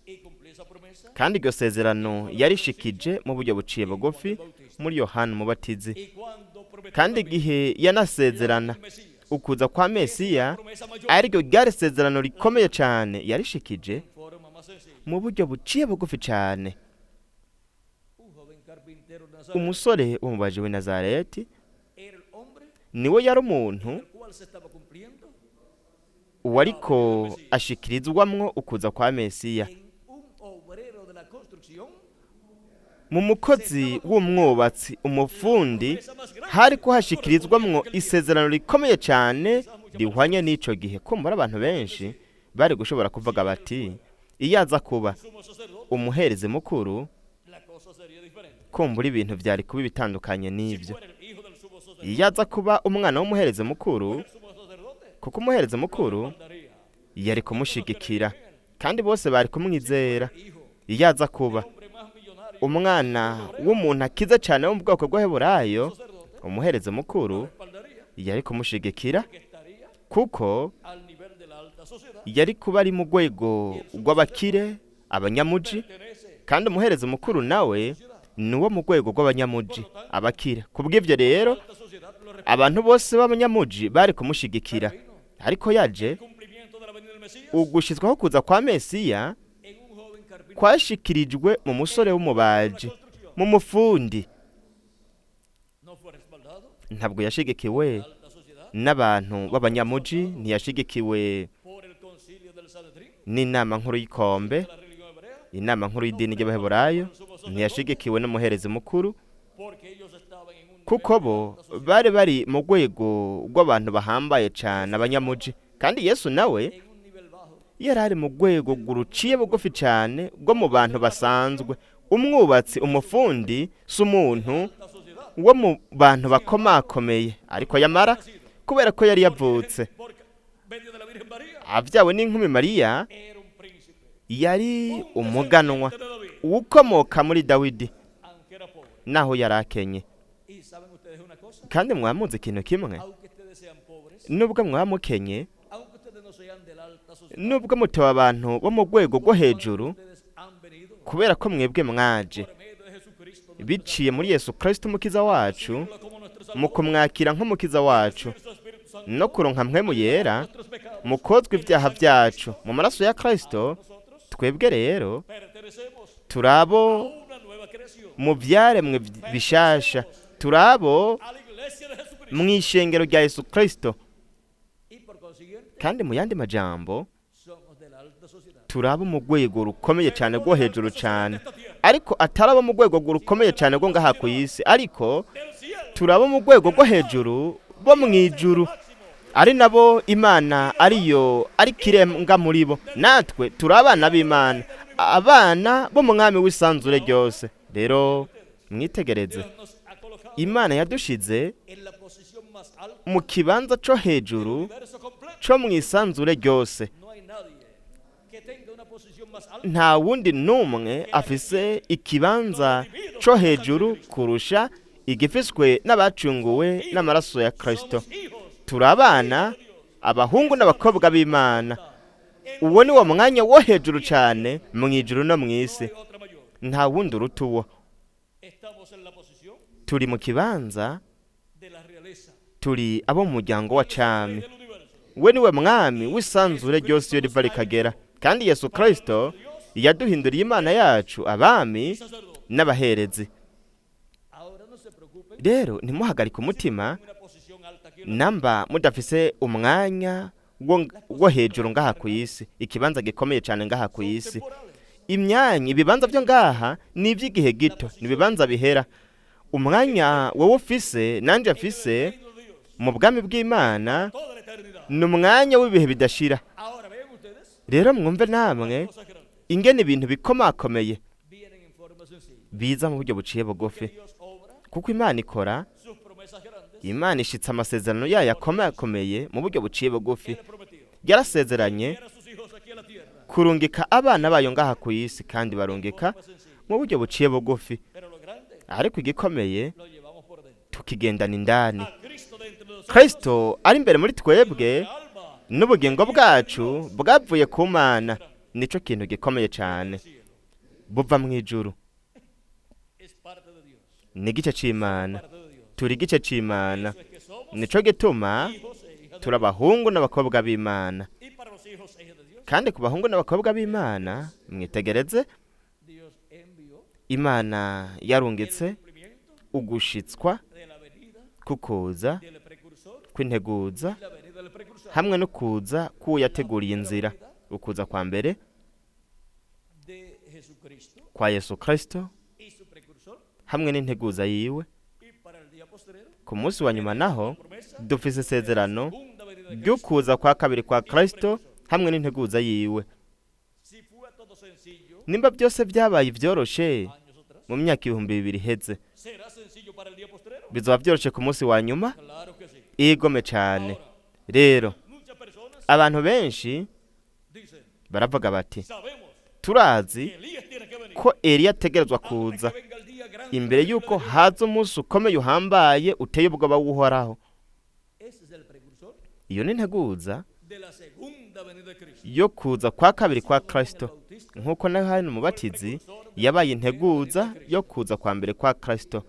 Y cumplió esa promesa. kandi iryo sezerano yarishikije mu buryo buciye bugufi muri Yohana Umubatizi. Y cuando prometió Kandi también igihe yanasezerana el Mesías, ukuza kwa Mesiya, promesa mayor, ariryo ryari isezerano rikomeye cyane, yarishikije en forma más sencilla. mu buryo buciye bugufi cyane. Un joven carpintero de Nazaret Umusore w'umubaji w'i Nazareti era el hombre niwe yari umuntu el cual se estaba cumpliendo uwariko ashikirizwamwo ukuza kwa Mesiya. en un obrero de la construcción, Mu mukozi w'umwubatsi, umufundi, hari kuhashikirizwamwo isezerano rikomeye cyane rihwanye n'ico gihe. Kumbura abantu benshi bari gushobora kuvuga bati: iyo aza kuba sumo sacerdote, umuherezi mukuru, la cosa sería diferente. kumbura ibintu vyari kuba ibitandukanye Si n'ivyo. fuera el hijo del sumo sacerdote, Iyo aza kuba umwana w'umuherezi mukuru, el sumo sacerdote kuko umuherezi mukuru mandaría yari kumushigikira kandi bose bari kumwizera. hijo, Iyo aza kuba hombre más millonario, umwana w'umuntu akize cyane wo mu bwoko bw'Abaheburayo, sacerdote, umuherezi mukuru respaldaría, yari kumushigikira, que estaría kuko al nivel de la alta sociedad, yari kuba ari mu rwego rw'abakire, abanyamuji. pertenece Kandi umuherezi mukuru nawe ni uwo mu rwego rw'abanyamuji, abakire. Ku bw'ibyo rero, a la alta sociedad, lo respalda. abantu bose b'abanyamuji bari kumushigikira. Ariko yaje El cumplimiento de la venida del Mesías ugushizwaho kuza kwa Mesiya en un joven carpintero kwashikirijwe mu musore w'umubaji, mu mufundi. no fue respaldado Ntabwo yashigikiwe la alta sociedad n'abantu b'abanyamuji, ntiyashigikiwe por el concilio del Sanedrín, n'inama nkuru y'ikombe, de la religión hebrea, inama nkuru y'idini ry'Abaheburayo, ntiyashigikiwe n'umuherezi mukuru, porque ellos estaban en un kuko bo bari bari mu rwego rw'abantu bahambaye cyane, abanyamuji. Kandi Yesu nawe en un nivel bajo, yari ari mu rwego ruciye bugufi cyane rwo mu bantu basanzwe. Umwubatsi, umufundi, si umuntu la sociedad, wo mu bantu bakomakomeye. Ariko yamara kubera ko yari yavutse porque medio de la Virgen María, Avyawe n'inkumi Mariya, era un príncipe, yari un umuganwa descendiente de David, ukomoka muri Dawidi, aunque era pobre. naho yari akenye. Y saben ustedes una cosa, Kandi mwamuzi ikintu kimwe, aunque ustedes sean pobres, nubwo mwamukenye, aunque ustedes no sean de la alta sociedad, nubwo mutoba abantu bo mu rwego rwo hejuru, ustedes han venido kubera ko mwebwe mwaje por medio de Jesucristo, nuestro biciye muri Yesu Kristo umukiza wacu, Salvador, como nuestro mu Salvador, kumwakira nk'umukiza wacu su Espíritu Santo, no kuronka mpwemu yera, nuestros pecados, mu kozwa ibyaha byacu mu maraso ya Kristo, nosotros twebwe rero pertenecemos turabo a una nueva creación, mu byaremwe bishasha, turabo a la iglesia de Jesucristo. mu ishengero rya Yesu Kristo. Y por consiguiente, Kandi mu yandi majambo, somos de la alta sociedad. turabo mu rwego rukomeye cyane rwo hejuru cyane, ariko atarabo mu rwego rukomeye cyane rwo ngaha ku isi, ariko Del cielo, turabo mu rwego rwo hejuru bo mu ijuru, ari nabo Imana ariyo ari kirembwa muri bo. Natwe turi abana b'Imana, abana bo mu mwami w'isanzure ryose. Rero mwitegereze, Dios nos ha colocado Imana yadushize en la posición más alta mu kibanza co hejuru del universo completo. co mu isanzure ryose. No hay nadie que tenga una posición más alta Nta wundi n'umwe afise ikibanza co hejuru kurusha igifiswe n'abacunguwe n'amaraso ya Kristo. Somos hijos Turi abana, abahungu n'abakobwa b'Imana. Uwo ni wo mwanya wo hejuru cyane mu ijuru no mu No isi, hay otra mayor. nta wundi uruta uwo. Estamos en la posición Turi mu kibanza, de la realeza turi abo mu muryango wa cami. del universo. We niwe mwami w'isanzure ryose iyo riva rikagera. Kandi Yesu Kristo yaduhinduriye Imana yacu abami Sacerdote. n'abaherezi. Ahora no se preocupen. Rero ntimuhagarike umutima Una posición alta aquí en la namba mudafise umwanya wo hejuru ngaha ku isi, ikibanza gikomeye cyane ngaha ku isi. temporales. Imyanya, ibibanza byo ngaha ni iby'igihe gito, ni ibibanza bihera. Umwanya wowe ufise nanjye mfise Reino de Dios, mu bwami bw'Imana toda la eternidad. ni umwanya w'ibihe bidashira. Ahora vean ustedes Rero mwumve namwe cosas grandes ingene ibintu bikomakomeye vienen en forma sencilla. biza mu buryo buciye bugufi, Dios obra kuko Imana ikora, sus promesas grandes. Imana ishitse amasezerano yayo akomakomeye mu buryo buciye bugufi. Él prometió Yarasezeranye enviar a sus hijos aquí a la tierra. kurungika abana bayo ngaha ku isi, kandi barungika Forma sencilla. mu buryo buciye bugufi. Pero lo grande Ariko igikomeye lo llevamos por dentro. tukigendana indani. A Cristo dentro de nosotros. Kristo ari imbere muri twebwe, Alma n'ubugingo bwacu bwavuye ku Mana, nico kintu gikomeye cyane, cielo buva mu ijuru. es parte de Dios. Ni igice c'Imana, Parte de Dios. turi igice c'Imana. Eso es que somos Nico gituma hijos e hijas de turi abahungu n'abakobwa b'Imana. Y para los hijos e hijas de Dios, Kandi ku bahungu n'abakobwa b'Imana, mwitegereze, Dios envió Imana yarungitse el cumplimiento ugushitswa de la venida kukuza del precursor kw'integuza y la venida del precursor hamwe no kuza k'uwo yateguriye inzira. Ukuza kwa mbere de Jesucristo kwa Yesu Kristo y su precursor. hamwe n'integuza yiwe. Y para el día postrero, Ku munsi wa nyuma naho promesa dufise isezerano segunda venida de Cristo. ry'ukuza kwa kabiri kwa Kristo hamwe n'integuza yiwe. Si fue todo sencillo Nimba byose byabaye ibyoroshe años atrás, mu myaka 2000 iheze, ¿será sencillo para el día postrero? bizoba byoroshe ku munsi wa nyuma? Claro que sí. Igome cyane. Rero Muchas personas abantu benshi dicen, baravuga bati sabemos turazi que Elías tiene que venir ko Eliya ategerezwa antes kuza que venga el día grande imbere terrible y'uko de Dios. haza umunsi ukomeye uhambaye uteye ubwoba w'Uhoraho. Ese es el precursor Iyo ni integuza de la segunda venida de Cristo. yo kuza kwa kabiri kwa Juan el Kristo, Bautista nk'uko na Yohana Umubatizi yabaye integuza yo kuza kwa mbere kwa Kristo.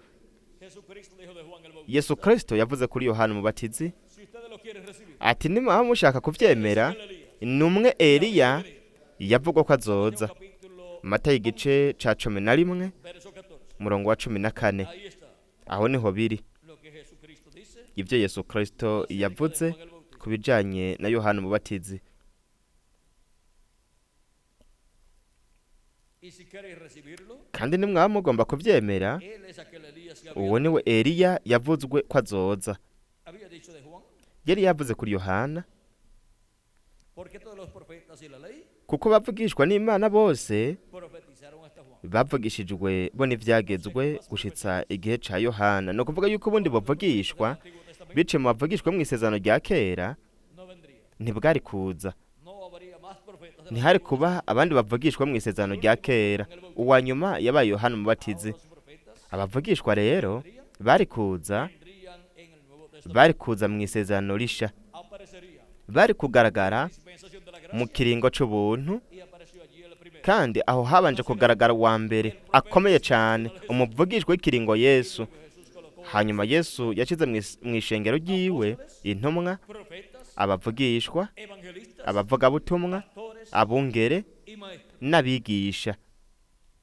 Jesucristo dijo de Juan el Bautista, Yesu Kristo yavuze kuri Yohana Umubatizi si ustedes lo quieren recibir, ati nimwaba mushaka kuvyemera, el Elías. ni umwe Eliya yavugwa ko azoza. Capítulo Matayo igice ca 11 verso 14. umurongo wa 14. Ahí está Aho niho biri lo que Jesucristo dice ibyo Yesu Kristo yavuze Juan el Bautista. ku bijanye na Yohana Umubatizi. Y si queréis recibirlo, Kandi nimwaba mugomba kuvyemera, él es aquel Elías que uwo niwe Eliya yavuzwe ko azoza. había dicho de Juan, Yari yavuze kuri Yohana, porque todos los profetas y la ley kuko bavugishwa n'Imana bose profetizaron hasta Juan. bavugishijwe bo n'ivyagezwe gushitsa igihe ca Yohana. Ni ukuvuga yuko ubundi bavugishwa Antiguo Testamento biciye mu bavugishwa mu isezerano rya kera no vendría. ntibwari kuza. No habría más profetas del Ntihari Antiguo. kuba abandi bavugishwa mu isezerano rya kera. Uwa nyuma yabaye Yohana Umubatizi. Ahora los profetas Abavugishwa rero bari kuza, vendrían en el Nuevo Testamento. bari kuza mu isezerano risha, Aparecería bari kugaragara dispensación de la mu gracia kiringo c'ubuntu. y apareció allí el primero. Kandi aho habanje kugaragara uwa mbere akomeye cyane, umuvugishwa w'ikiringo Yesu. Jesús colocó Hanyuma Yesu yashyize mu ishengero ryiwe intumwa, profetas, abavugishwa, evangelistas, abavugabutumwa, pastores abungere y maestros. n'abigisha.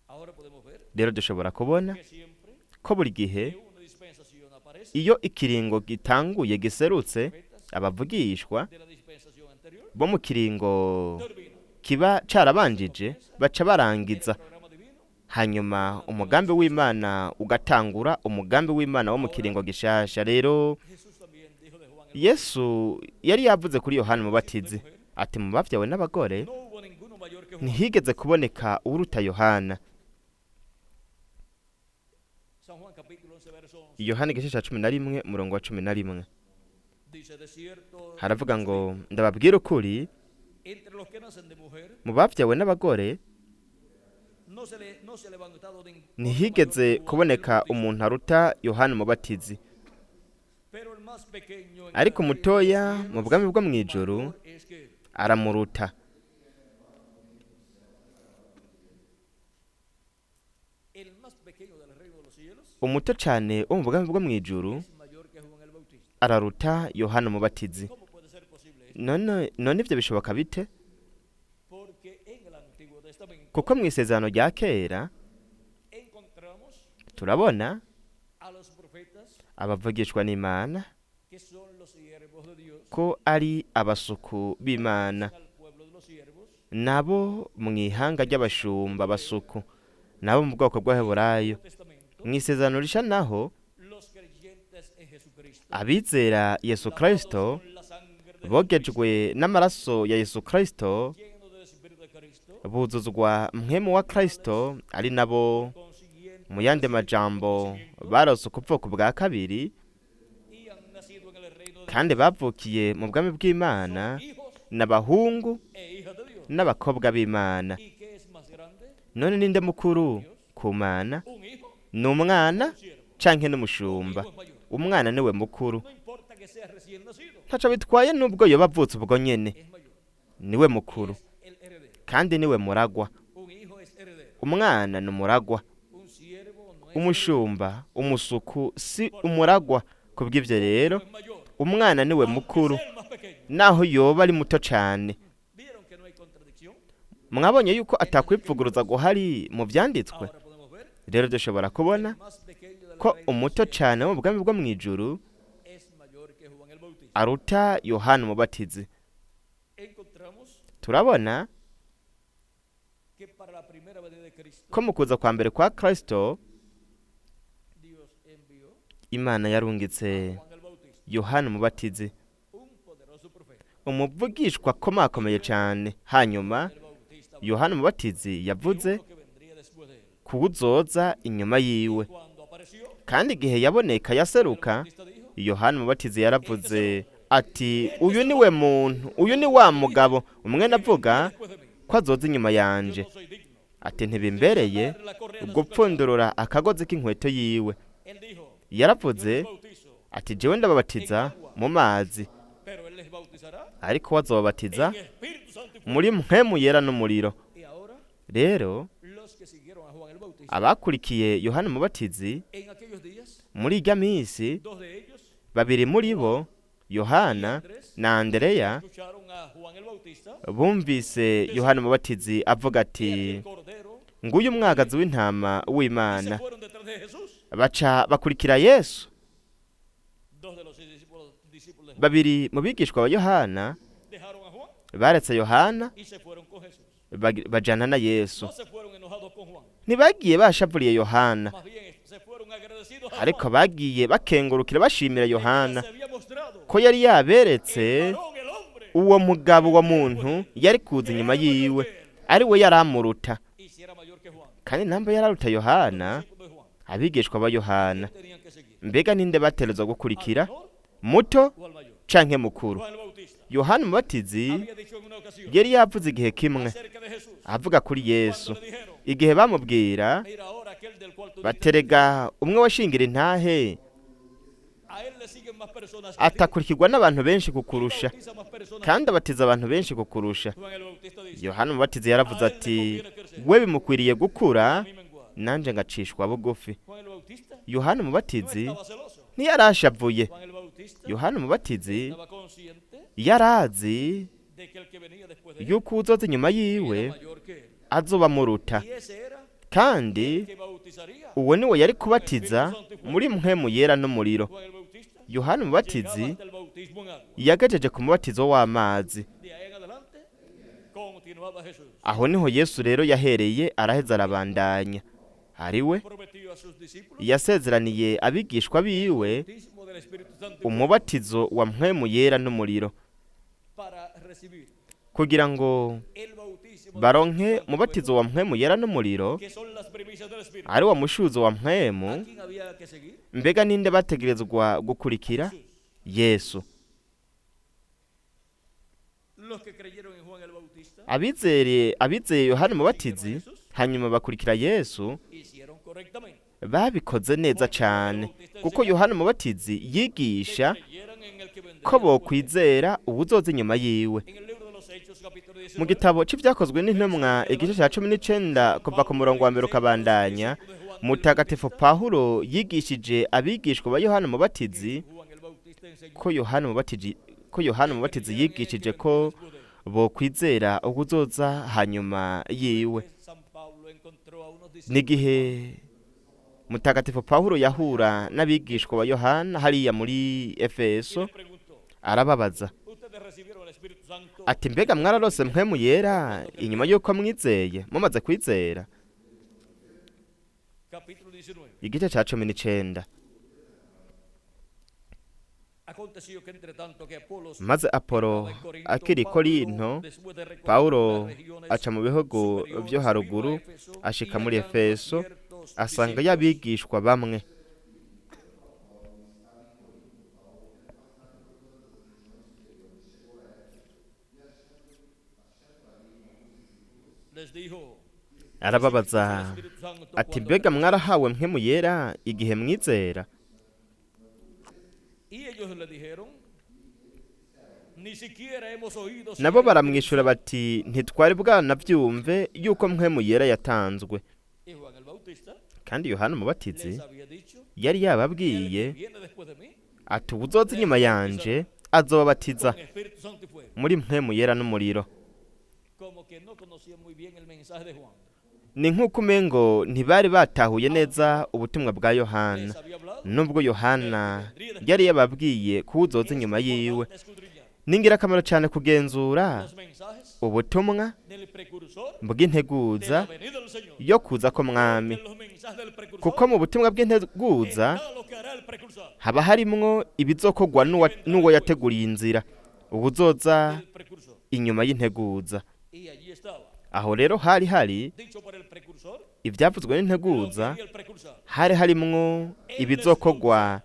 Ahora podemos ver Rero dushobora kubona que siempre ko buri gihe que una dispensación aparece, iyo ikiringo gitanguye giserutse, profetas abavugishwa de la dispensación anterior bo mu kiringo terminan kiba carabanjije baca barangiza, el programa divino. hanyuma umugambi w'Imana ugatangura, umugambi w'Imana wo mu kiringo gishasha. Rero Jesús también dijo de Juan el Yesu yari yavuze kuri Yohana Umubatizi ati: mu bavyawe n'abagore No hubo ninguno mayor que Juan. ntihigeze kuboneka uruta Yohana. San Juan capítulo 11 verso 11 Yohana igice ca 11 umurongo wa 11 dice: de cierto haravuga ngo: ndababwira ukuri, entre los que nacen de mujer mu bavyawe n'abagore no se ha levantado ninguno ntihigeze mayor que Juan el kuboneka Bautista. umuntu aruta Yohana Umubatizi, Pero el más pequeño en ariko el reino de los umutoya mu cielos, bwami bwo mw'ijuru mayor es que él. aramuruta. El más pequeño del reino de los cielos Umuto cane wo mu bwami bwo mw'ijuru es mayor que Juan el Bautista. araruta Yohana Umubatizi. ¿Cómo puede ser posible esto? None ivyo bishoboka bite? Porque en el Antiguo Testamento Kuko mu isezerano rya kera encontramos turabona a los profetas abavugishwa n'Imana que son los siervos de Dios, ko ari abasuku b'Imana, al pueblo de los siervos. nabo mu ihanga ry'abashumba basuku, nabo mu bwoko bw'Abaheburayo. Testamento, Mu isezerano risha naho los creyentes en Jesucristo, abizera Yesu lavados Kristo con la sangre de bogejwe n'amaraso ya Yesu Kristo, lleno del Espíritu de Cristo, buzuzwa mpwemu wa Kristo, ari nabo consiguiente mu yandi majambo barose ukuvuka bwa kabiri, y han nacido en el reino de kandi bavukiye mu bwami bw'Imana, Dios, hijos n'abahungu e hijas de Dios. n'abakobwa b'Imana. ¿Y qué es más grande? None ninde mukuru ku Mana? Un hijo, Ni umwana un siervo. canke Un n'umushumba? hijo es mayor. Umwana niwe mukuru, No importa que sea recién nacido, ntaco bitwaye nubwo yoba avutse ubwo nyene, es mayor. niwe mukuru Es el heredero. kandi niwe muragwa. Un hijo es heredero. Umwana ni umuragwa, Un siervo no es umushumba umusuku si umuragwa. Kubw'ivyo rero heredero, es mayor. umwana niwe Aunque mukuru sea el más pequeño. naho yoba ari muto cane. ¿Vieron que no hay contradicción? Mwabonye yuko atakwivuguruza guhari mu vyanditswe. Ahora podemos ver Rero dushobora kubona el más pequeño del ko reino de los umuto cielos cane wo mu bwami bwo mw'ijuru es mayor que Juan el Bautista. aruta Yohana Umubatizi. Encontramos Turabona que para la primera venida de Cristo, ko mu kuza kwa mbere kwa Kristo Dios envió Imana yarungitse a Juan el Bautista, Yohana Umubatizi, un poderoso profeta. umuvugishwa akomakomeye cane. Hanyuma El Bautista Yohana Umubatizi de yavuze uno que vendría después de él. kuwuzoza inyuma yiwe, Cuando apareció, kandi igihe yaboneka el yaseruka, Bautista dijo: Yohana Umubatizi yaravuze ati: uyu ni we muntu, uyu ni wa mugabo umwe navuga después de mí, ko azoza inyuma yo yanje. no soy digno Ati: ntibimbereye de la correa de su calzado. gupfundurura akagozi k'inkweto yiwe. Él dijo: yo Yaravuze les bautizo, ati: jewe ndababatiza mu mazi, pero él les bautizará ariko we azobabatiza en Espíritu Santo y fuego. muri mpwemu yera n'umuriro. Y ahora Rero los que siguieron a Juan el Bautista abakurikiye Yohana Umubatizi en aquellos días, muri irya minsi, dos de ellos babiri muri bo, Yohana na Andereya, escucharon a Juan el Bautista bumvise Yohana Umubatizi avuga y ati: aquel cordero nguyu umwagazi w'intama y se w'Imana. fueron detrás de Jesús. Baca bakurikira Yesu. Dos de los discípulos de Juan Babiri mu bigishwa ba Yohana dejaron a Juan baretse Yohana y se fueron con Jesús. bajana na Yesu. No se fueron enojados con Juan, Ntibagiye bashavuriye Yohana, más bien se fueron agradecidos a ariko Juan bagiye bakengurukira bashimira de que Yohana se había mostrado ko yari yaberetse el varón, el hombre, uwo mugabo wa muntu yari kuza inyuma yiwe, ari we yari amuruta. y si era mayor que Juan. Kandi namba yararuta Yohana, Los discípulos de Juan, abigishwa ba Yohana ¿quién tenían que seguir? mbega ninde baterezwa ¿Al gukurikira, menor muto o al mayor? canke mukuru? Juan el Bautista. Yohana Umubatizi yari yavuze igihe kimwe avuga kuri Yesu, igihe bamubwira baterega umwe washingira intahe atakurikirwa n'abantu benshi kukurusha, kandi abatiza abantu benshi kukurusha. Yohana Umubatizi yaravuze ati we bimukwiriye gukura, nanje ngacishwa bugufi. Yohana Umubatizi ntiyarashavuye. Yohana Umubatizi yarazi yuko uzoza inyuma yiwe azoba muruta, kandi uwo niwe yari kubatiza muri mpwemu yera n'umuriro. Yohana Umubatizi yagajeje ku mubatizo w'amazi. Aho niho Yesu rero yahereye araheza arabandanya. Ari we yasezeraniye abigishwa biwe umubatizo wa mpwemu yera n'umuriro, kugira ngo baronke umubatizo wa mpwemu yera n'umuriro, ari wa mushuzo wa mpwemu. Mbega ninde bategerezwa gukurikira? Yesu. Abizeye Yohana Umubatizi hanyuma bakurikira Yesu babikoze neza cyane, kuko Yohana Umubatizi yigisha ko bokwizera uwuzoza inyuma yiwe. Mu gitabo c'ivyakozwe n'intumwa igice ca 19 kuva ku murongo wa mbere ukabandanya, Mutagatifu Pawulo yigishije abigishwa ba Yohana Umubatizi ko Yohana Umubatizi yigishije ko bokwizera uwuzoza hanyuma yiwe. N'igihe Mutagatifu Pawulo yahura n'abigishwa ba Yohana hariya muri Efeso, arababaza ati mbega mwararose mpwemu yera inyuma y'uko mwizeye, mumaze kwizera? Igice ca 19. Maze Apolo akiri Korinto, Pawulo aca mu bihugu vyo haruguru ashika muri Efeso, asanga y'abigishwa bamwe. Arababaza ati mbega mwarahawe mpwemu yera igihe mwizera? Nabo baramwishura bati ntitwari bwanavyumve yuko mpwemu yera yatanzwe. Kandi Yohana Umubatizi yari yababwiye ati uwuzoza inyuma yanje azobabatiza muri mpwemu yera n'umuriro. Ni nk'uko umengo ntibari batahuye neza ubutumwa bwa Yohana, nubwo Yohana yari yababwiye ko uwuzoza inyuma yiwe. Ni ingirakamaro cyane kugenzura ubutumwa bw'integuza yo kuza ko mwami, kuko mu butumwa bw'integuza haba harimwo ibizokorwa n'uwo yateguriye inzira, uwuzoza inyuma y'integuza. Aho rero hari hari ibyavuzwe n'integuza, hari harimwo ibizokorwa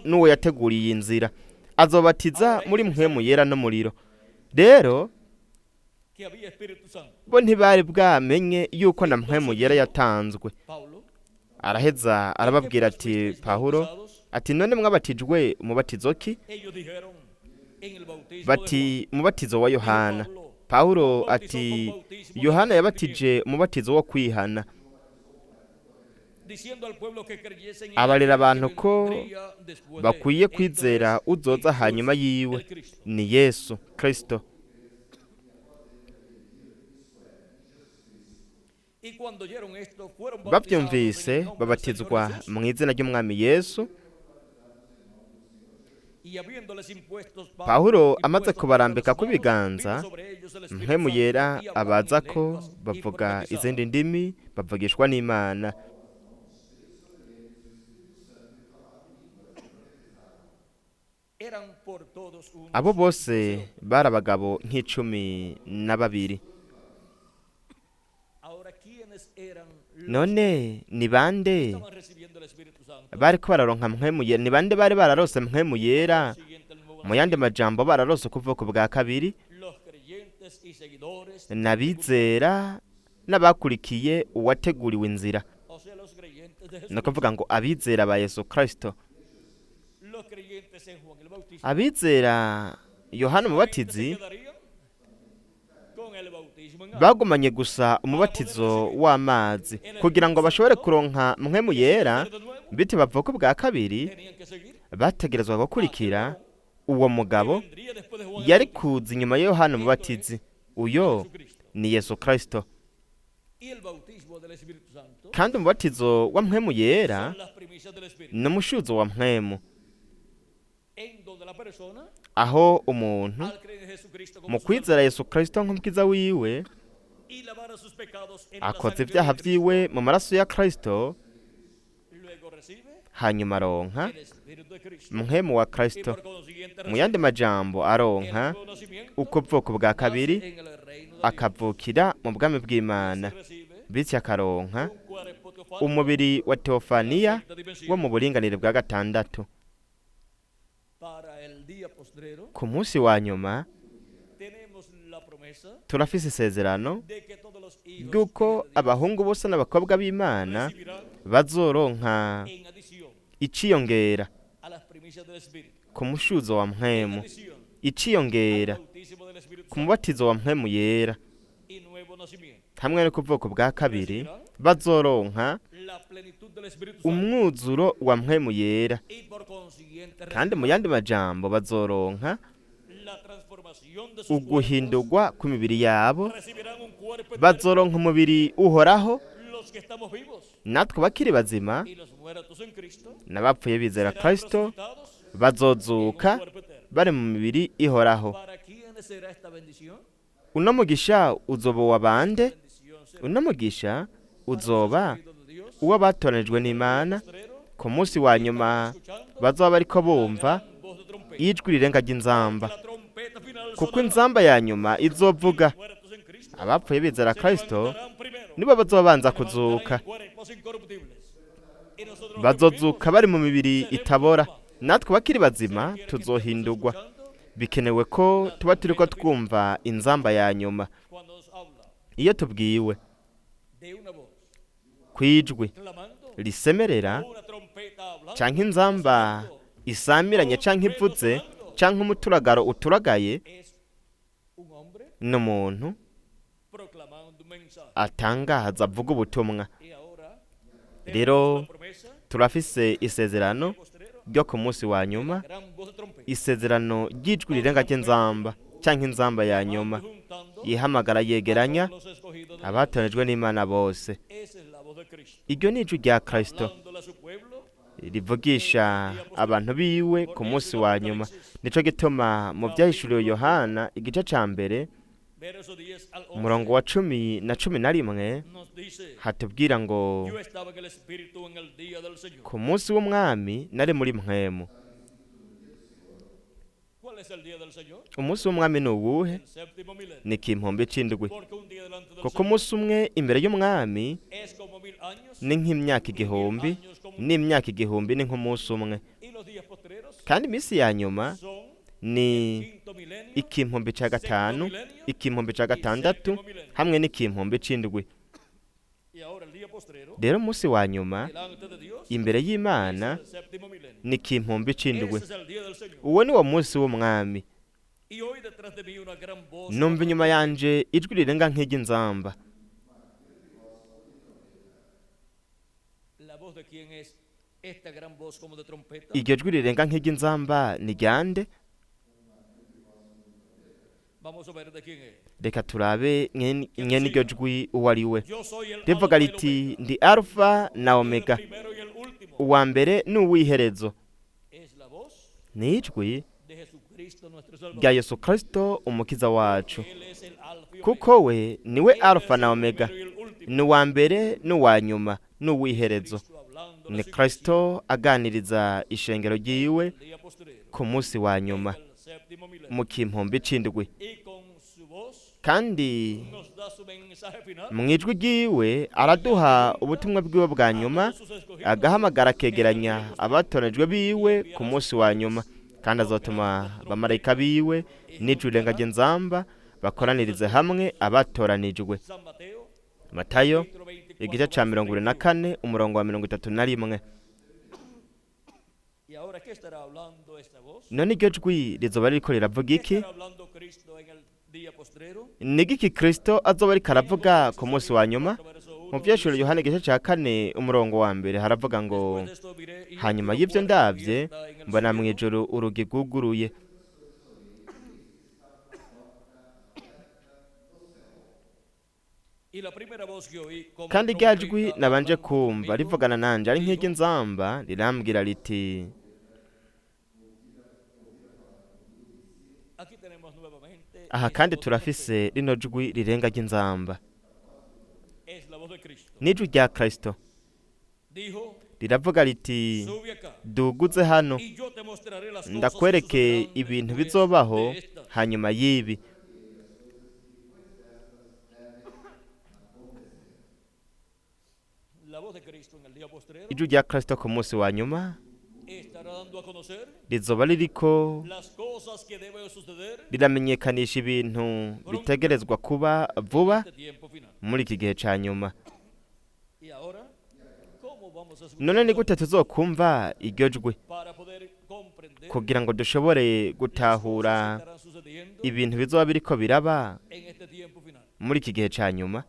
n'uwo yateguriye inzira, azobatiza muri mpwemu yera n'umuriro. Rero bo ntibari bwamenye yuko na mpwemu yera yatanzwe. Araheza arababwira ati Pawulo ati none mwabatijwe umubatizo ki? Bati umubatizo wa Yohana. Pawulo ati Yohana yabatije umubatizo wo kwihana, abarera abantu ko bakwiye kwizera uzoza hanyuma yiwe, ni Yesu Kristo. Bavyumvise babatizwa mu izina ry'Umwami Yesu. Pawulo amaze kubarambika ku biganza, mpwemu yera abaza ko bavuga izindi ndimi, bavugishwa n'Imana. Abo bose bari abagabo nk'12. None ni bande bariko bararonka mpwemu yera? Ni bande bari bararose mpwemu yera Mu yandi majambo, bararose ukuvuka bwa kabiri, Los creyentes y seguidores, n'abizera n'abakurikiye uwateguriwe inzira. o sea, los creyentes de Ni Jesús, ukuvuga ngo abizera ba Yesu Kristo, los creyentes en Juan el Bautista, abizera Yohana se Umubatizi, quedarían con el bautismo en agua. bagumanye gusa umubatizo w'amazi kugira ngo bashobore kuronka Mpwemu Yera, De nuevo, bityo bavuka ubwa kabiri. tenían que seguir Bategerezwa gukurikira uwo mugabo vendría después de Juan el yari Bautista, kuza inyuma ya Yohana Umubatizi. Uyo Jesucristo. ni Yesu Kristo. Y el bautismo del Espíritu Santo Kandi umubatizo wa Mpwemu Yera son las primicias del Espíritu, ni umushuzo wa Mpwemu, en donde la persona, aho umuntu al creer en Jesucristo como mu su kwizera Yesu Kristo nk'umwiza wiwe, Salvador y lavar sus pecados en la akoza sangre ibyaha de Cristo, vyiwe mu maraso ya Kristo, luego recibe hanyuma aronka el Espíritu de Cristo Mpwemu wa y Kristo. por consiguiente Mu yandi majambo, aronka el nuevo nacimiento, ukuvuka bwa kabiri, nace en el reino de Dios. akavukira mu bwami bw'Imana, Se recibe bityo akaronka un cuerpo teofánico, umubiri wa teofaniya sexta dimensión. wo mu buringanire bwa gatandatu. Para el día postrero Ku munsi wa nyuma tenemos la promesa turafise isezerano de que todos los hijos ry'uko y hijas de Dios abahungu bose n'abakobwa b'Imana recibirán bazoronka en adición iciyongera a las primicias del Espíritu, ku mushuzo wa en Mpwemu, adición al iciyongera bautismo del Espíritu ku Santo mubatizo wa Mpwemu Yera y nuevo nacimiento, hamwe no kuvuka bwa kabiri, bazoronka la plenitud del Espíritu Santo umwuzuro wa Mpwemu Yera, y por consiguiente kandi mu yandi majambo bazoronka la transformación de sus cuerpos, uguhindurwa kw'imibiri yabo, recibirán un cuerpo eterno. bazoronka umubiri uhoraho. Los que estamos vivos Natwe bakiri bazima y los muertos en Cristo n'abapfuye bizera serán Kristo resucitados en un bazozuka cuerpo eterno. bari mu mibiri ihoraho. ¿Para quiénes será esta bendición? Uno mugisha uzoba uwa bande? Bendición será Uno mugisha uzoba para los de Dios, uw'abatoranijwe n'Imana postrero, ku munsi wa nyuma, escuchando bazoba bariko la bumva gran voz de trompeta. ijwi rirenga ry'inzamba, La trompeta final kuko sonará. inzamba ya nyuma izovuga. Muertos en Cristo Abapfuye bizera se Kristo levantarán primero, nibo bazobanza se levantarán kuzuka, en cuerpos incorruptibles. Y nosotros los que bazozuka vivimos bari mu mibiri itabora, natwe bakiri bazima quiere que estemos tuzohindurwa. escuchando Bikenewe ko tuba turiko twumva inzamba ya nyuma. cuando nos habla Iyo tubwiwe de una voz kwijwi clamando, risemerera, una trompeta hablando, canke inzamba isamiranye, canke ivuze, canke umuturagaro uturagaye, es un hombre n'umuntu proclamando un mensaje. atangaza avuga ubutumwa. Y ahora Rero tenemos la promesa turafise isezerano postrero, ryo ku munsi wa nyuma, gran voz de trompeta, isezerano ry'ijwi rirenga ry'inzamba canke inzamba ya nyuma juntando ihamagara yegeranya a todos los escogidos de Dios. abatoranijwe n'Imana bose. Esa es la voz de Cristo, Iryo ni ijwi rya Kristo hablándole a su pueblo rivugisha abantu biwe ku munsi wa nyuma. Nico gituma mu vyahishuriwe Yohana igice ca mbere verso 10 al 11, umurongo wa 10 na 11 nos dice: hatubwira ngo Yo estaba en el Espíritu en el día del Señor. ku munsi w'umwami nari muri Mpwemu. ¿Cuál es el día del Señor? Umunsi w'umwami ni uwuhe? El séptimo milenio. Ni kimpombe c'indwi, Porque un día delante del kuko Señor umunsi umwe imbere y'umwami es como 1000 años ni nk'imyaka 1000, n'imyaka 1000 ni nk'umunsi umwe. y los días postreros Kandi iminsi ya nyuma son ni quinto milenio ikimpombe ca gatanu, ikimpombe ca gatandatu hamwe n'ikimpombe c'indwi. y ahora el día postrero Rero umunsi wa nyuma delante de Dios imbere es y'Imana el séptimo milenio. ni ikimpombe c'indwi. Ese es el día del Señor. Uwo ni wo munsi w'umwami. Y hoy detrás de mí una gran voz. Numva inyuma yanje ijwi rirenga nk'iry'inzamba. ¿La voz de quién es esta gran voz como de trompeta? Iryo jwi rirenga nk'iry'inzamba ni ryande? Vamos a ver de quién es. Reka turabe mwene iryo jwi uwo ari we. Yo soy el Rivuga Alfa y el riti: Omega, ndi Alfa na el Omega, primero y el último. uwa mbere n'uw'iherezo. Es la voz Ni ijwi de Jesucristo nuestro rya Salvador. Yesu Kristo umukiza wacu, Él es el Alfa y Omega. kuko we niwe Él Alfa es na el Omega, primero y el último. ni uwa mbere n'uwa nyuma n'uw'iherezo. Cristo hablando a Ni su iglesia Kristo aganiriza ishengero ryiwe el día postrero, ku munsi wa nyuma el séptimo milenio. mu kimpombe c'indwi, Y con su voz kandi nos da su mensaje final mu ijwi ryiwe araduha ubutumwa bwiwe bwa nyuma, a sus escogidos agahamagara akegeranya abatoranijwe biwe ku munsi wa nyuma, Kandi azotuma abamarayika biwe n'ijwi rirenga ry'inzamba bakoranirize hamwe abatoranijwe. San Mateo, Matayo capítulo 24, igice ca verso 24 umurongo wa 31. 31. ¿Y ahora qué estará hablando esta voz? None iryo jwi rizoba ririko riravuga ¿Qué iki? estará hablando Cristo en el día postrero? Ni igiki Kristo azoba ariko aravuga ku munsi wa nyuma? Verso Mu 1 vyeshuro dice, Yohana igice ca 4 umurongo wa 1 haravuga ngo Después de esto miré y hanyuma una y'ivyo puerta ndavye abierta en el mbona cielo. mw'ijuru urugi rwuguruye. Y la primera voz que oí como Kandi rya jwi trompeta nabanje hablando kumva conmigo, rivugana nanje ari dijo, nk'iry'inzamba rirambwira riti Aquí tenemos nuevamente aha esa kandi voz de turafise rino jwi rirenga ry'inzamba. trompeta. Es la voz de Cristo. N'ijwi rya Kristo Dijo, riravuga riti sube acá duguze hano y yo te mostraré las cosas que ndakwereke sucederán ibintu después bizobaho de estas. hanyuma y'ibi. La voz de Cristo en el día postrero Ijwi rya Kristo ku munsi wa nyuma estará dando a conocer rizoba ririko las cosas que deben suceder riramenyekanisha ibintu bitegerezwa kuba vuba en este tiempo final. muri iki gihe ca nyuma. Y ahora, ¿cómo vamos a escuchar None ni esa gute tuzokumva iryo jwi para poder comprender kugira ngo dushobore las cosas que gutahura estarán sucediendo ibintu bizoba biriko biraba en este tiempo final? muri iki gihe ca nyuma?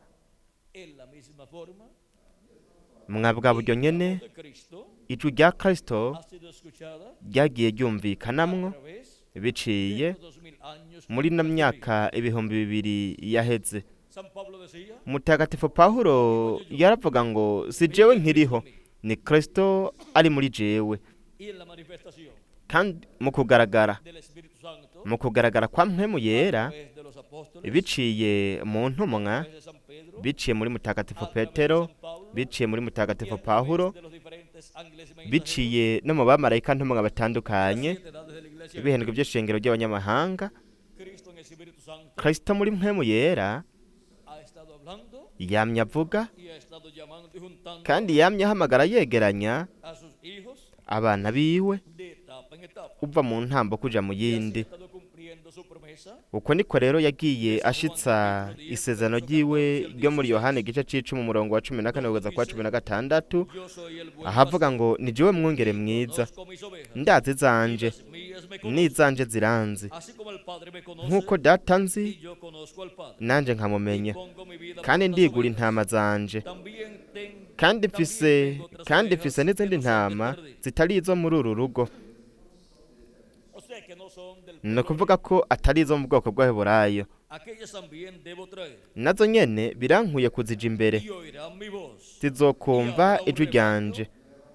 En la misma forma, Mwa bwa buryo la nyene voz de Cristo ijwi rya Kristo ha sido escuchada ryagiye a ryumvikanamwo través de biciye estos 2000 años muri ino transcurridos. myaka 2000 yaheze. San Pablo decía, Mutagatifu Pawulo yaravuga ngo si jewe nkiriho, ni Kristo ari muri jewe. y en la manifestación Kandi mu kugaragara del Espíritu Santo mu kugaragara kwa mpwemu a yera través de los apóstoles, biciye mu ntumwa, a través de San Pedro, biciye muri Mutagatifu a través de Petero, San Pablo biciye muri y Mutagatifu a Pawulo, través de los diferentes ángeles y mensajeros, biciye no mu bamarayika ntumwa las batandukanye, siete edades de la iglesia, ibihindwe by'ishengero ry'abanyamahanga, Cristo en el Espíritu Santo Kristo muri mpwemu yera ha estado hablando yamye avuga y ha estado llamando y juntando kandi yamye ahamagara yegeranya a sus hijos abana biwe de etapa en etapa. uva mu ntambo kuja mu Y así ha yindi. estado cumpliendo su promesa Uko niko rero yagiye de San Juan ashitsa capítulo 10, isezerano verso ryiwe 14 al ryo muri 16. Yohana igice c'icumi umurongo wa 14 kugeza kwa 16 Yo soy el buen ahavuga pastor ngo ni jewe mwungere y mwiza, conozco mis ovejas ndazi y izanje las mías me conocen, n'izanje ziranzi, así como el Padre me conoce nk'uko data nzi y yo conozco al Padre nanje y nkamumenya, pongo mi vida por kandi las ndigura ovejas. intama zanje, También ten- kandi también mfise tengo otras kandi ovejas mfise que n'izindi no son de ntama este redil. zitari izo muri uru rugo. O sea que no son del Ni pueblo ukuvuga hebreo. ko atari izo mu bwoko bw'Abaheburayo, Aquellas también debo traer nazo nyene birankuye kuzija imbere, y oirán mi voz. Y zizokumva habrá un ijwi rebaño ryanje,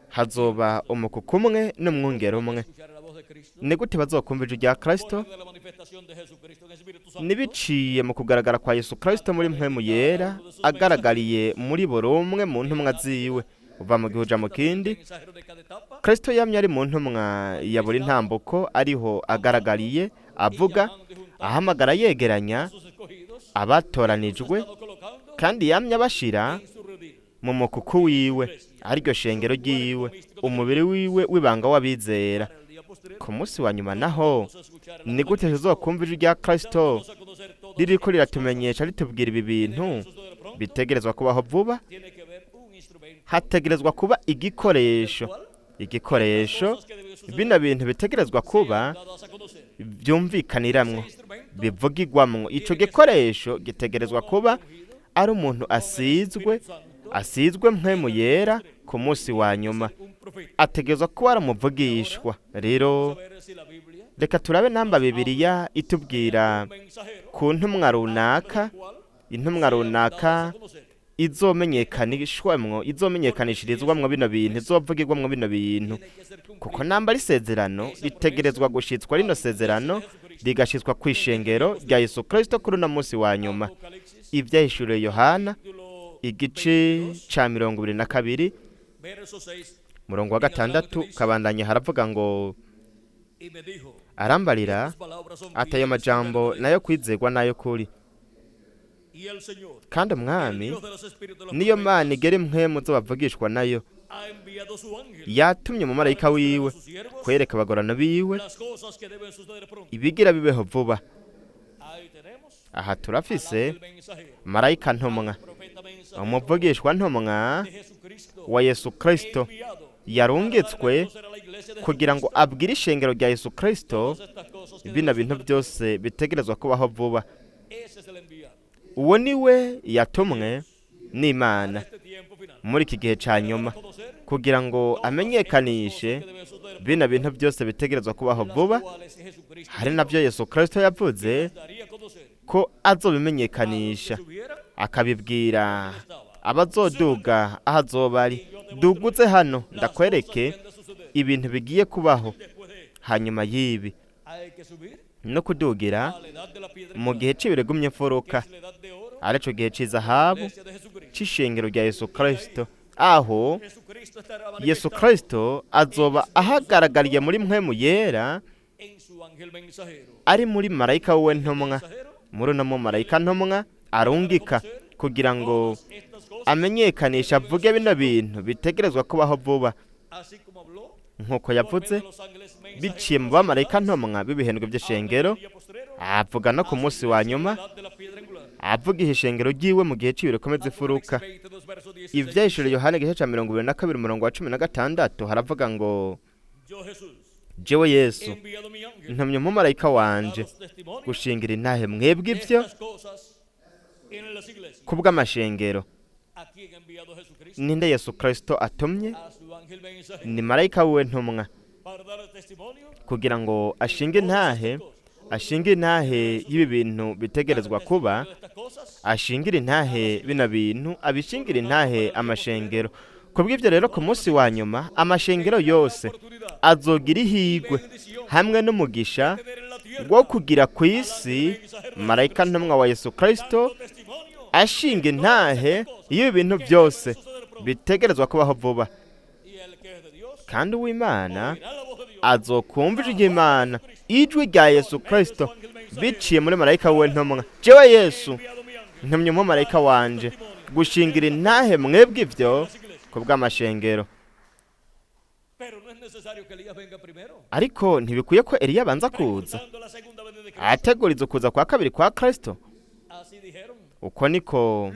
hazoba umukuku umwe n'umwungere ¿Cómo umwe. escuchar la voz de Cristo? Ni gute bazokumva ijwi rya Por Kristo? medio de la manifestación de Jesucristo en Espíritu Santo, Nibiciye mu kugaragara kwa Yesu a Kristo muri través de mpwemu cada yera, uno de sus agaragariye mensajeros. muri buri umwe mu ntumwa En la ziwe, vida, uva mu gihe uja Cristo mu también kindi. mensajero de cada etapa, Kristo yamye ari mu ntumwa ya buri manifestado, ntambuko, ariho hablando agaragariye, y avuga, llamando y juntando ahamagara yegeranya a sus escogidos, abatoranijwe, los ha estado colocando kandi yamye abashira en su redil, mu mukuku wiwe, ariryo su shengero cuerpo ryiwe, místico de umubiri creyentes. wiwe w'ibanga w'abizera. Para el día postrero, Ku munsi wa nyuma ¿cómo naho vamos a escuchar la ni voz de gute Cristo tuzokumva ijwi rya Kristo dándonos a conocer todas ririko estas cosas riratumenyesha ritubwira ibi que bintu deben suceder pronto? bitegerezwa kubaho vuba? Tiene que haber un instrumento Hategerezwa kuba del igikoresho, cual igikoresho estas cosas que deben suceder bino bintu bitegerezwa kuba sean dadas a conocer. byumvikaniramwo, Ese instrumento bivugirwamwo. Ico tiene que ser gikoresho gitegerezwa un kuba hombre ungido ari umuntu con el asizwe, Espíritu Santo asizwe mpwemu en el día yera postrero. ku munsi wa Tiene que nyuma, ser un profeta. ategerezwa kuba ari Y ahora umuvugishwa. Rero vamos a ver si la Biblia reka turabe namba nos habla Bibiliya de itubwira algún mensajero ku ntumwa a través runaka, del cual intumwa sean dadas runaka a conocer. izomenyekanishwamwo, Porque si es izomenyekanishirizwamwo una bino bintu, promesa, izovugirwamwo bino bintu, tiene que ser kuko cumplida namba ari isezerano esa ritegerezwa promesa gushitswa a rino la iglesia de sezerano Jesucristo rigashitswa en el kw'ishengero tiempo rya postrero. Yesu Kristo kuri uno munsi wa nyuma. Apocalipsis Ivyahishuriwe Yohana capítulo igice 22, ca 22 verso 6 murongo wa en adelante gatandatu dice, kabandanya haravuga ngo y me dijo, arambarira estas palabras son ati ayo fieles y majambo nayo verdaderas. kwizerwa nayo kuri. Y el Señor, Kandi el umwami Dios de los espíritus de los niyo Mana profetas, igera impwemu z'abavugishwa nayo, Yatumye umumarayika wiwe kwereka abagorano biwe ibigira bibeho vuba. Aha turafise marayika ntumwa, umuvugishwa ntumwa wa Yesu Kristo, yarungitswe kugira ngo abwire ishengero rya Yesu Kristo bino bintu byose bitegerezwa kubaho vuba. Uwo ni we yatumwe n'Imana muri iki gihe cya nyuma kugira ngo amenyekanishe bino bintu byose bitegerezwa kubaho vuba. Hari nabyo Yesu Kristo yavuze ko azobimenyekanisha, akabibwira abazoduga aho azoba ari. Dugutse hano ndakwereke ibintu bigiye kubaho hanyuma y'ibi, no kudugira mu gihe c'ibirigumye imfuruka, arico gihe c'izahabu c'ishengero rya Yesu Kristo, aho Yesu Kristo azoba ahagaragariye muri mpwemu yera, ari muri marayika wiwe ntumwa. Muri uno mumarayika ntumwa arungika kugira ngo amenyekanishe, avuge bino bintu bitegerezwa kubaho vuba, nk'uko yavuze biciye mu bamarayika ntumwa b'ibihendwe by'ishengero. Avuga no ku munsi wa nyuma, avuga ishengero ryiwe mu gihe cy'ibikomeza imfuruka. Ivyahishuriwe Yohana igice ca 22 umurongo wa 16 haravuga ngo: jewe Yesu ntumye umumarayika wanje gushingira intahe mwebwe ivyo kubw'amashengero. Ninde Yesu Kristo atumye? Ni marayika wiwe ntumwa kugira ngo ashinge intahe, ashinge intahe y'ibi bintu bitegerezwa kuba, ashingire intahe bino bintu, abishingire intahe amashengero. Kubw'ivyo rero, ku munsi wa nyuma amashengero yose azogira ihigwe hamwe n'umugisha wo kugira ku isi marayika ntumwa wa Yesu Kristo ashinga intahe y'ibi bintu byose bitegerezwa kubaho vuba. Kandi uw'Imana azokumva ijwi ry'Imana, ijwi rya Yesu Kristo biciye muri marayika wiwe ntumwa. Jewe Yesu ntumye umumarayika wanje gushingira intahe mwebwe ivyo kubw'amashengero. Ariko ntibikwiye ko Eliya abanza kuza ateguriza ukuza kwa kabiri kwa Kristo. Uko niko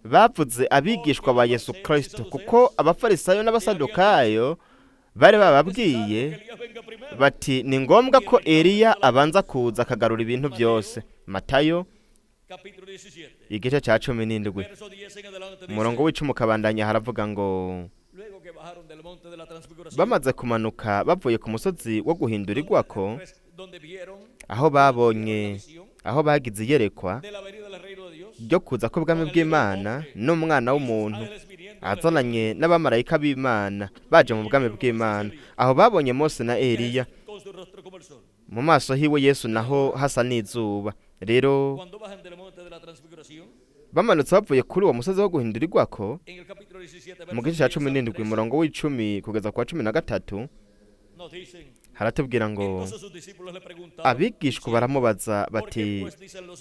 bavuze abigishwa ba Yesu Kristo, kuko abafarisayo n'abasadukayo bari bababwiye bati ni ngombwa ko Eliya abanza kuza akagarura ibintu byose. Matayo igice ca 17 umurongo w'icumi ukabandanya haravuga ngo: bamaze kumanuka bavuye ku musozi wo guhindurirwako, aho babonye, aho bagize iyerekwa ryo kuza k'ubwami bw'Imana n'umwana w'umuntu azananye n'abamarayika b'Imana baje mu bwami bw'Imana. Aho babonye Mose na Eliya, mu maso hiwe Yesu naho hasa n'izuba. Rero bamanutse bavuye kuri uwo musozi wo guhindurirwako, mu gice cya 17 umurongo w'icumi kugeza kwa 13 haratubwira ngo: abigishwa baramubaza bati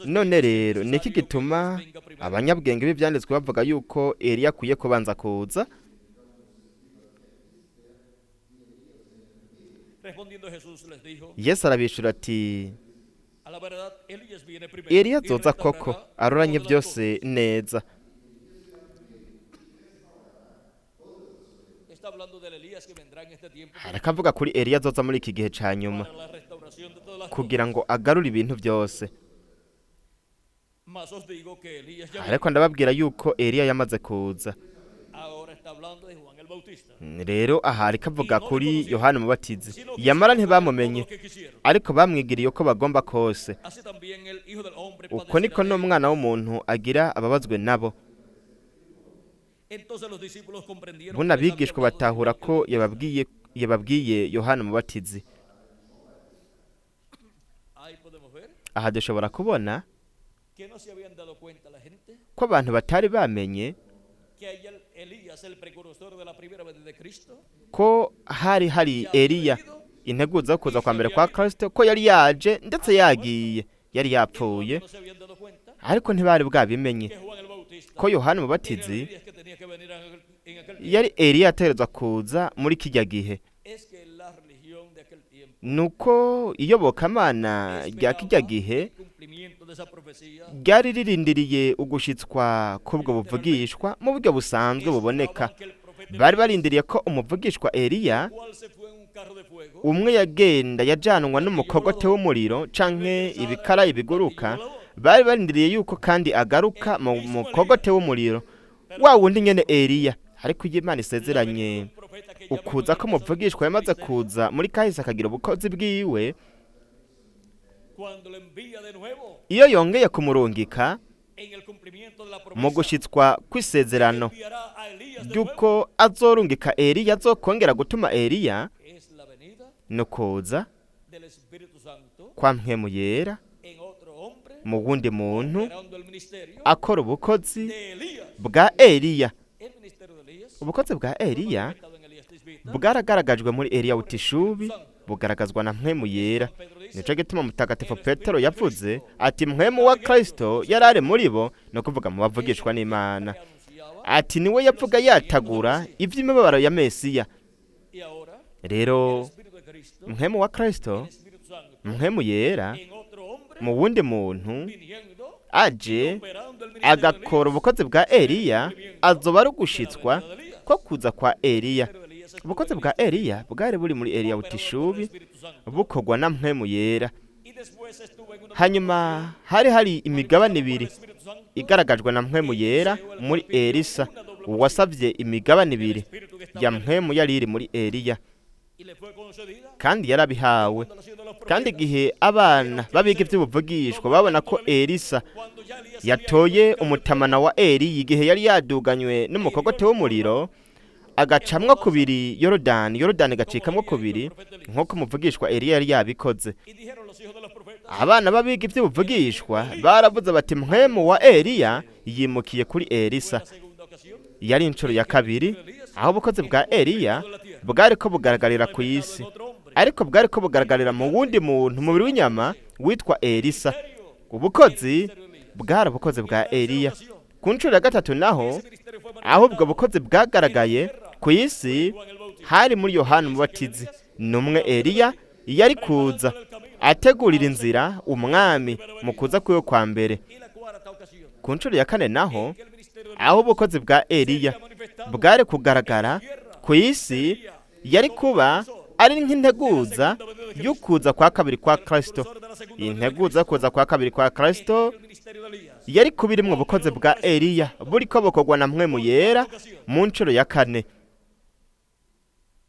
none rero niki gituma abanyabwenge b'ivyanditswe bavuga yuko Eliya akwiye kubanza kuza? Yesu arabishura ati Eliya azoza koko aroranye byose neza. Arakavuga kuri Eliya azoza muri iki gihe ca nyuma kugira ngo agarure ibintu byose. Ariko ndababwira yuko Eliya yamaze kuza. Rero aha ariko avuga kuri Yohana Umubatizi. Yamara ntibamumenye, ariko bamwigiriye uko bagomba kose. Uko niko n'umwana w'umuntu agira ababazwe nabo. Buno abigishwa batahura ko yababwiye Yohana Umubatizi. Aha dushobora kubona ko abantu batari bamenye ko hari Eliya integuza kuza kwa mbere kwa Kristo, ko yari yaje ndetse yagiye, yari yapfuye, ariko ntibari bwabimenye ko Yohana Umubatizi en aquel tiempo Yari Eliya ategerezwa kuza muri kijya gihe. es que la religión de aquel tiempo Nuko iyobokamana rya kijya esperaba gihe el cumplimiento de esa profecía. ryari ririndiriye ugushitswa k'ubwo buvugishwa mu buryo busanzwe buboneka. Esperaban que el profeta Bari Elías, barindiriye ko umuvugishwa Eliya cual se fue en un carro de fuego, umwe yagenda yajanwa n'umukogote w'umuriro canke ibikarayi biguruka, bari barindiriye yuko kandi agaruka mu mukogote w'umuriro wa wundi nyene Eliya. Ariko iyo Imana isezeranye un profeta que ya ukuza ko umuvugishwa yamaze kuza muri kahise akagira ubukozi bwiwe, cuando lo envía de nuevo iyo yongeye kumurungika en el cumplimiento de la mu promesa, gushitswa kw'isezerano enviará a Elías de nuevo, ry'uko azorungika Eliya, azokongera gutuma Eliya, es la venida no kuza del Espíritu Santo kwa mpwemu yera en otro hombre, mu wundi muntu operando el ministerio akora ubukozi de Elías. bwa Eliya. El ministerio de Elías Ubukozi bwa Eliya manifestado en Elías Tisbita. bwaragaragajwe muri Eliya Wutishubi, bugaragazwa na mpwemu yera. Pedro dice, Nico gituma mutagatifu Petero yavuze ati mpwemu wa Kristo yari ari muri bo, no kuvuga mu bavugishwa n'Imana, que anunciaba, ati niwe yavuga yatagura iby'imibabaro ya Mesiya. y ahora Rero el Espíritu de Cristo, mpwemu wa Kristo, el Espíritu Santo mpwemu yera en otro hombre mu wundi muntu viniendo, aje operando el ministerio de agakora Elías. ubukozi bwa Eliya, azoba ari ugushitswa ko kuza kwa Eliya. El ministerio de Elías estuvo Ubukozi en bwa Eliya bwari buri muri Eliya operado por el Wutishubi, Espíritu Santo. bukorwa na mpwemu yera. Y después estuvo en una Hanyuma hari hari imigabane ibiri el Espíritu Santo, igaragajwe na mpwemu yera muri Elisa, uwasabye imigabane ibiri Espíritu que estaba ya en él, mpwemu yari iri muri Eliya, y le fue concedida kandi yarabihawe. cuando los hijos de los Kandi profetas, igihe abana babiga iby'ubuvugishwa babona ko Elisa cuando ya Elías había yatoye ido en carro de umutamana wa Eliya igihe yari yaduganywe n'umukogote w'umuriro, agacamwo kubiri Yorodani, Yorodani igacikamwo kubiri nk'uko umuvugishwa Eliya yari yabikoze. Y dijeron los hijos de los profetas, Abana babiga iby'ubuvugishwa baravuze bati mpwemu wa Eliya yimukiye kuri Elisa. la segunda ocasión, Yari inshuro ya kabiri aho ubukozi bwa Eliya bwari ko bugaragarira ku isi, ariko bwari ko bugaragarira mu wundi muntu, umubiri w'inyama witwa Elisa. Ubukozi bwari ubukozi bwa Eliya. Ku nshuro ya gatatu naho ese ministerio fue aho ubwo bukozi bwagaragaye ku isi hari muri Yohana Umubatizi, n'umwe Eliya yari kuza ategurira inzira umwami mu kuza kwiwe kwa mbere. y la cuarta ocasión, Ku nshuro ya kane naho que el ministerio de aho ubukozi bwa Eliya manifestado bwari kugaragara ku isi yari kuba ari nk'integuza y'ukuza kwa kabiri kwa Kristo. Iyi nteguza yo kuza kwa kabiri kwa Kristo el ministerio de Elías, yari kuba irimwo ubukozi bwa Eliya buriko bukorwa na mpwemu yera mu nshuro ya kane.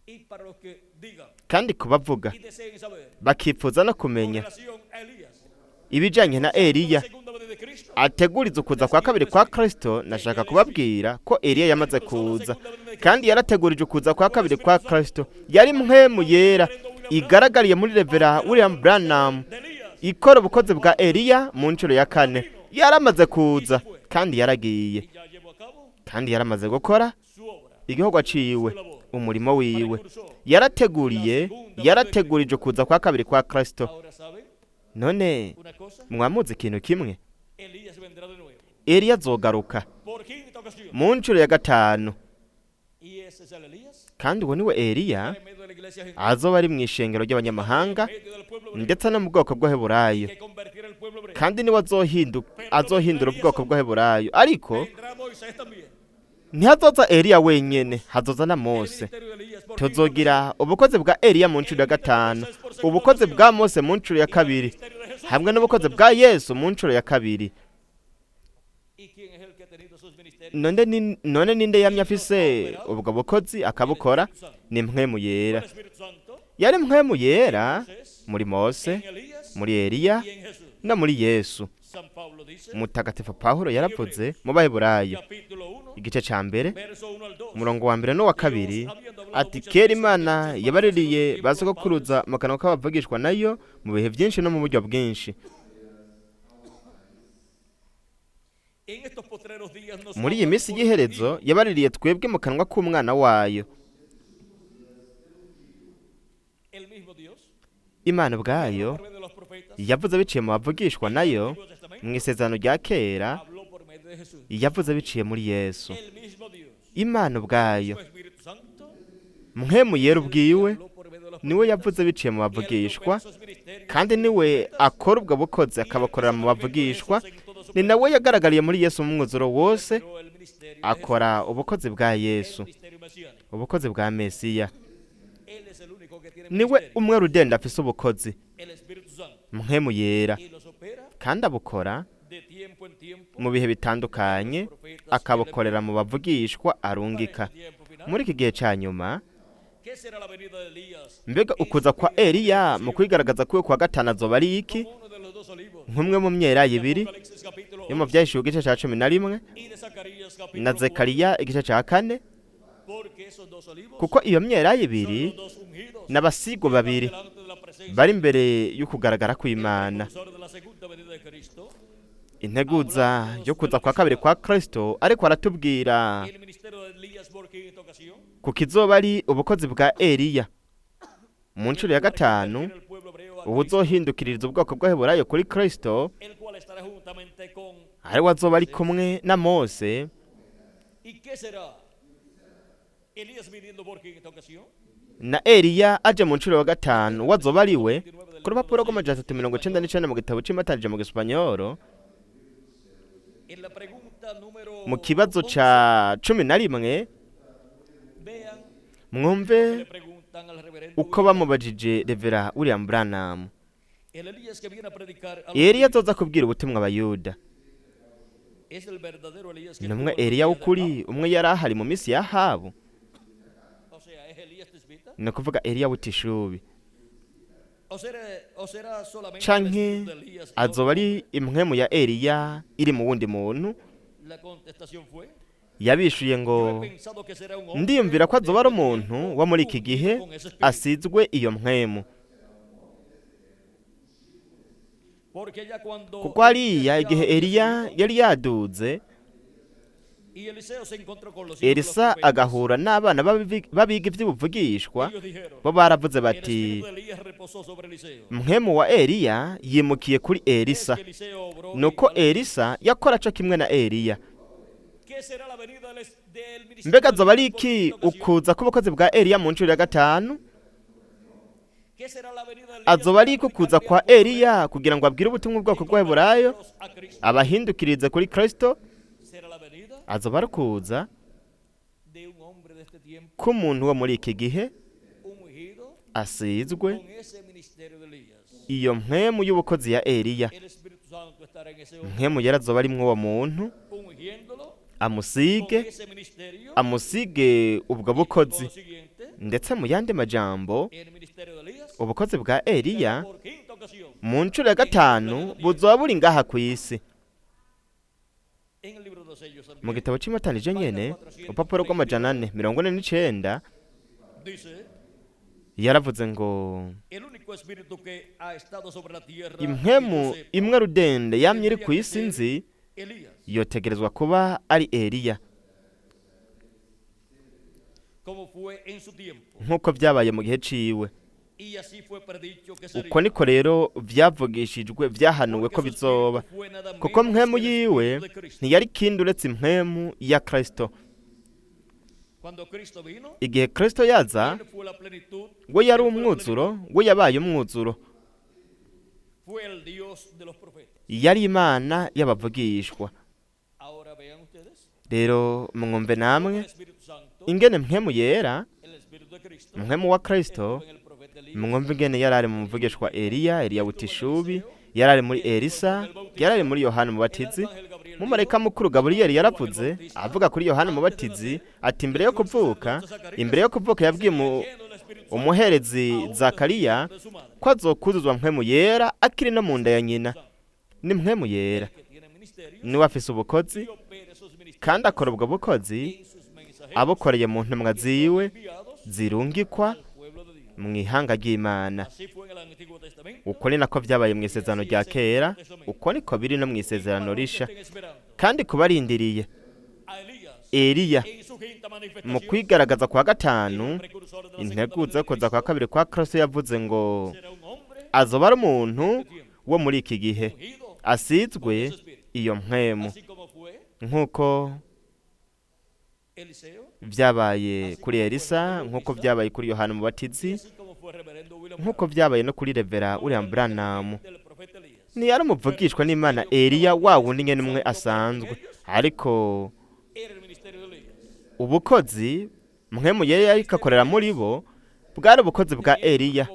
y para los que digan Kandi kubavuga y deseen saber bakifuza no con kumenya relación a Elías, ibijanye na Eliya la segunda venida de Cristo, ateguriza ukuza kwa kabiri kwa Kristo, nashaka kubabwira ko Eliya yamaze kuza kandi yarategurije ukuza kwa kabiri kwa Kristo. Yari mpwemu yera igaragariye muri Revera William Branham de Elías, ikora ubukozi bwa Eliya mu nshuro ya kane. Yaramaze kuza kandi yaragiye y ya llevó a cabo kandi yaramaze gukora su obra, igikorwa ciwe, umurimo wiwe. Precursor. Yarateguriye, yarategurije ukuza kwa kabiri kwa Kristo. Ahora saben None una cosa, mwamuzi ikintu kimwe, Elías vendrá de nuevo Eliya azogaruka por quinta ocasión, mu nshuro ya gatanu, y ese es el Elías kandi uwo niwe Eliya en medio de la iglesia gentil, azoba ari mu ishengero ry'abanyamahanga en medio del pueblo hebreo, ndetse no mu bwoko bw'Abaheburayo, que convertirá el pueblo hebreo. kandi niwe azohindura ubwoko bw'Abaheburayo. Ariko Vendrá Moisés también. ntihazoza Eliya wenyene, hazoza na El Mose. ministerio de Elías por quinta Tuzogira ubukozi bwa Eliya mu nshuro ya gatanu, ubukozi bwa Mose mu nshuro ya kabiri, ocasión, el ministerio de Jesús. hamwe n'ubukozi bwa Yesu mu nshuro ya kabiri. ¿Y quién es el que ha tenido esos ministerios? None ninde yamye afise ubwo bukozi akabukora? Ni mpwemu yera. El Espíritu Santo, Yari mpwemu yera Moisés, muri Mose, en Elías muri Eliya y en Jesús. no muri Yesu. San Pablo dice, Mutagatifu Pawulo yaravuze mu Baheburayo capítulo 1, igice ca mbere verso 1 al 2. umurongo wa mbere n'uwa kabiri ati kera Imana yabaririye ba sogokuruza mu kanwa k'abavugishwa nayo mu bihe byinshi no mu buryo bwinshi. En estos postreros días nos Muri iyi habla minsi por y'iherezo yabaririye twebwe mu kanwa k'umwana wayo. el mismo Dios, Imana ubwayo por medio de los profetas, yavuze biciye mu bavugishwa nayo Antiguo Testamento, mu isezerano rya kera, habló por medio de Jesús. yavuze biciye muri Yesu. El mismo Dios Imana ubwayo, Su Espíritu Santo, Mpwemu Yera ubwiwe, habló por medio de los niwe profetas, yavuze biciye mu y él opera bavugishwa, esos ministerios kandi niwe akora ubwo bukozi akabukorera mu bavugishwa. Ni nawe yagaragariye muri Yesu mu mwuzuro wose, creó el ministerio de akora ubukozi bwa Jesús, Yesu, el ministerio mesiánico. ubukozi bwa Mesiya. Él es el único que tiene Niwe ministerio, umwe rudende afise ubukozi, el Espíritu Santo, Mpwemu Yera, y los opera kandi abukora de tiempo en tiempo mu bihe bitandukanye, akabukorera mu bavugishwa arungika. para este tiempo final. Muri iki gihe ca nyuma, ¿Qué será la venida de Elías? mbega ukuza kwa Eliya mu kwigaragaza kwiwe kwa gatanu azoba ari iki? Como uno de los dos olivos. Nk'umwe mu myelayo ibiri Apocalipsis capítulo yo mu Vyahishuwe igice ca 11 y de Zacarías capítulo na 4, Zekariya igice ca 4, porque esos dos olivos kuko iyo myelayo son ibiri los dos ungidos n'abasigo babiri delante de la presencia bari imbere y'ukugaragara kw'Imana. precursor de la segunda venida de Cristo. Integuza yo kuza kwa kabiri kwa Kristo, ariko aratubwira El ministerio de Elías por quinta ocasión ku kizoba ari ubukozi bwa Eliya mu nshuro ya gatanu, el pueblo hebreo a Cristo, ubuzohindukiririza ubwoko bw'Abaheburayo kuri Kristo, el cual estará juntamente con. ari we azoba ari kumwe na Mose. ¿Y qué será Elías viniendo por quinta ocasión? Na Eliya aje mu nshuro ya gatanu, we azoba ari we. Ku rupapuro rw'399 mu gitabo c'imatanije mu gisipanyoro, En la pregunta número mu kibazo 11, ca 11, vean mwumve le preguntan al reverendo uko William, bamubajije Revera William Branham. el Elías que viene a predicar a los Eliya judíos azoza kubwira ubutumwa abayuda es el verdadero Elías que ni umwe estuvo en los Eliya días de w'ukuri, umwe yari ahari mu minsi ya Ahabu, Ahab? O sea, ¿es Elías tisbita? ni ukuvuga Eliya w'itishubi, ¿O será solamente el canke espíritu de Elías en otro azoba ari impwemu ya Eliya iri mu wundi muntu? hombre? La contestación fue: Yabishuye ngo yo he pensado que será un hombre ndiyumvira ko azoba ari de este umuntu tiempo wo muri iki ungido gihe con ese espíritu. asizwe iyo mpwemu, Porque ya cuando kuko hariya Elías ya igihe había Eliya subido yari yaduze, y Eliseo se encontró con los hijos de los Elisa profetas, agahura n'abana babiga ivy'ubuvugishwa, ellos dijeron: bo baravuze el bati espíritu de Elías reposó sobre Eliseo. mpwemu wa Eliya yimukiye kuri Es Elisa. que Eliseo obró Nuko igual a Elías. Elisa yakora co kimwe na Eliya. ¿Qué será la venida del ministerio Mbega de azoba ari Elías por iki quinta ocasión? ukuza k'ubukozi bwa Eliya mu nshuro ya gatanu? ¿Qué será la venida de Elías Azoba para ari iki ukuza predicarle kwa al pueblo Eliya kugira ngo abwire ubutumwa ubwoko y bw'Abaheburayo, convertirlos a Cristo? abahindukirize kuri Kristo? ¿Será la venida Azoba ari ukuza de un hombre de este tiempo k'umuntu wo muri iki gihe ungido asizwe con ese ministerio de Elías? iyo mpwemu y'ubukozi ya Eliya? El Espíritu Santo estará en ese hombre Mpwemu yera azoba arimwo uwo muntu, ungiéndolo con amusige ese ministerio. amusige ubwo Y con bukozi. lo siguiente, Ndetse mu yandi majambo, el ministerio de Elías ubukozi bwa será Eliya por quinta ocasión mu nshuro ya gatanu buzoba buri ngaha ku isi. en el libro de los sellos Mu también. gitabo c'imatanije nyene, urupapuro rw'449, Dice: yaravuze ngo el único espíritu que ha estado sobre la tierra que impwemu yo sepa, imwe rudende yamye iri tendría ku que isi ser nzi Elías, yotegerezwa kuba ari Eliya, como fue en su tiempo, nk'uko vyabaye mu gihe ciwe. y así fue predicho que sería. Uko niko rero vyavugishijwe, vyahanuwe Porque ko su bizoba, espíritu fue nada kuko menos mpwemu que el yiwe espíritu de Cristo. ntiyari kindi uretse impwemu ya Kristo. Cuando Cristo vino, Igihe Kristo yaza, él fue la plenitud, we yari él fue la umwuzuro, we yabaye umwuzuro, plenitud, fue el Dios de los profetas. yari Imana y'abavugishwa. Ahora vean ustedes Rero mwumve cómo namwe el Espíritu Santo, ingene mpwemu yera, el Espíritu de Cristo, mpwemu wa Kristo, estuvo en el profeta Elías, mwumve ingene yari ari mu muvugishwa Eliya, Eliya w'itishubi, yari ari muri Elisa, yari ari muri Yohana el Umubatizi. arcángel Gabriel Umumarayika dijo, mukuru Gaburiyeli yaravuze avuga kuri Yohana Umubatizi ati imbere yo kuvuka, imbere yo kuvuka yabwiye lleno del Espíritu Santo, umuherezi aún desde el Zakariya vientre de su madre. ko azokuzuzwa mpwemu yera akiri no mu nda ya nyina. Ni mpwemu yera Que tiene ministerios niwe afise ubukozi y opera esos ministerios kandi akora ubwo bukozi en sus mensajeros abukoreye mu ntumwa que son ziwe enviados zirungikwa al pueblo de Dios. mu ihanga ry'Imana. Así fue en el Antiguo Testamento Uko ni nako vyabaye mu isezerano rya kera, uko niko biri no mu y isezerano para los que risha. estén esperando Kandi kubarindiriye a Elías Eliya en su quinta mu manifestación, kwigaragaza kwa gatanu, el precursor de la segunda integuza venida yo de kuza kwa Cristo, kabiri kwa Kristo, yavuze ngo será un hombre azoba ari umuntu wo muri iki gihe ungido asizwe iyo mpwemu, así como fue nk'uko Byabaye kuri Elisa, nk'uko byabaye kuri Yohana Umubatizi, nk'uko byabaye no kuri Revera William Branham. Ntiyari umuvugishwa n'Imana Eliya wa wundi nyene umwe asanzwe, ariko ubukozi Mpwemu Yera yariko akorera muri bo bwari ubukozi bwa Eliya,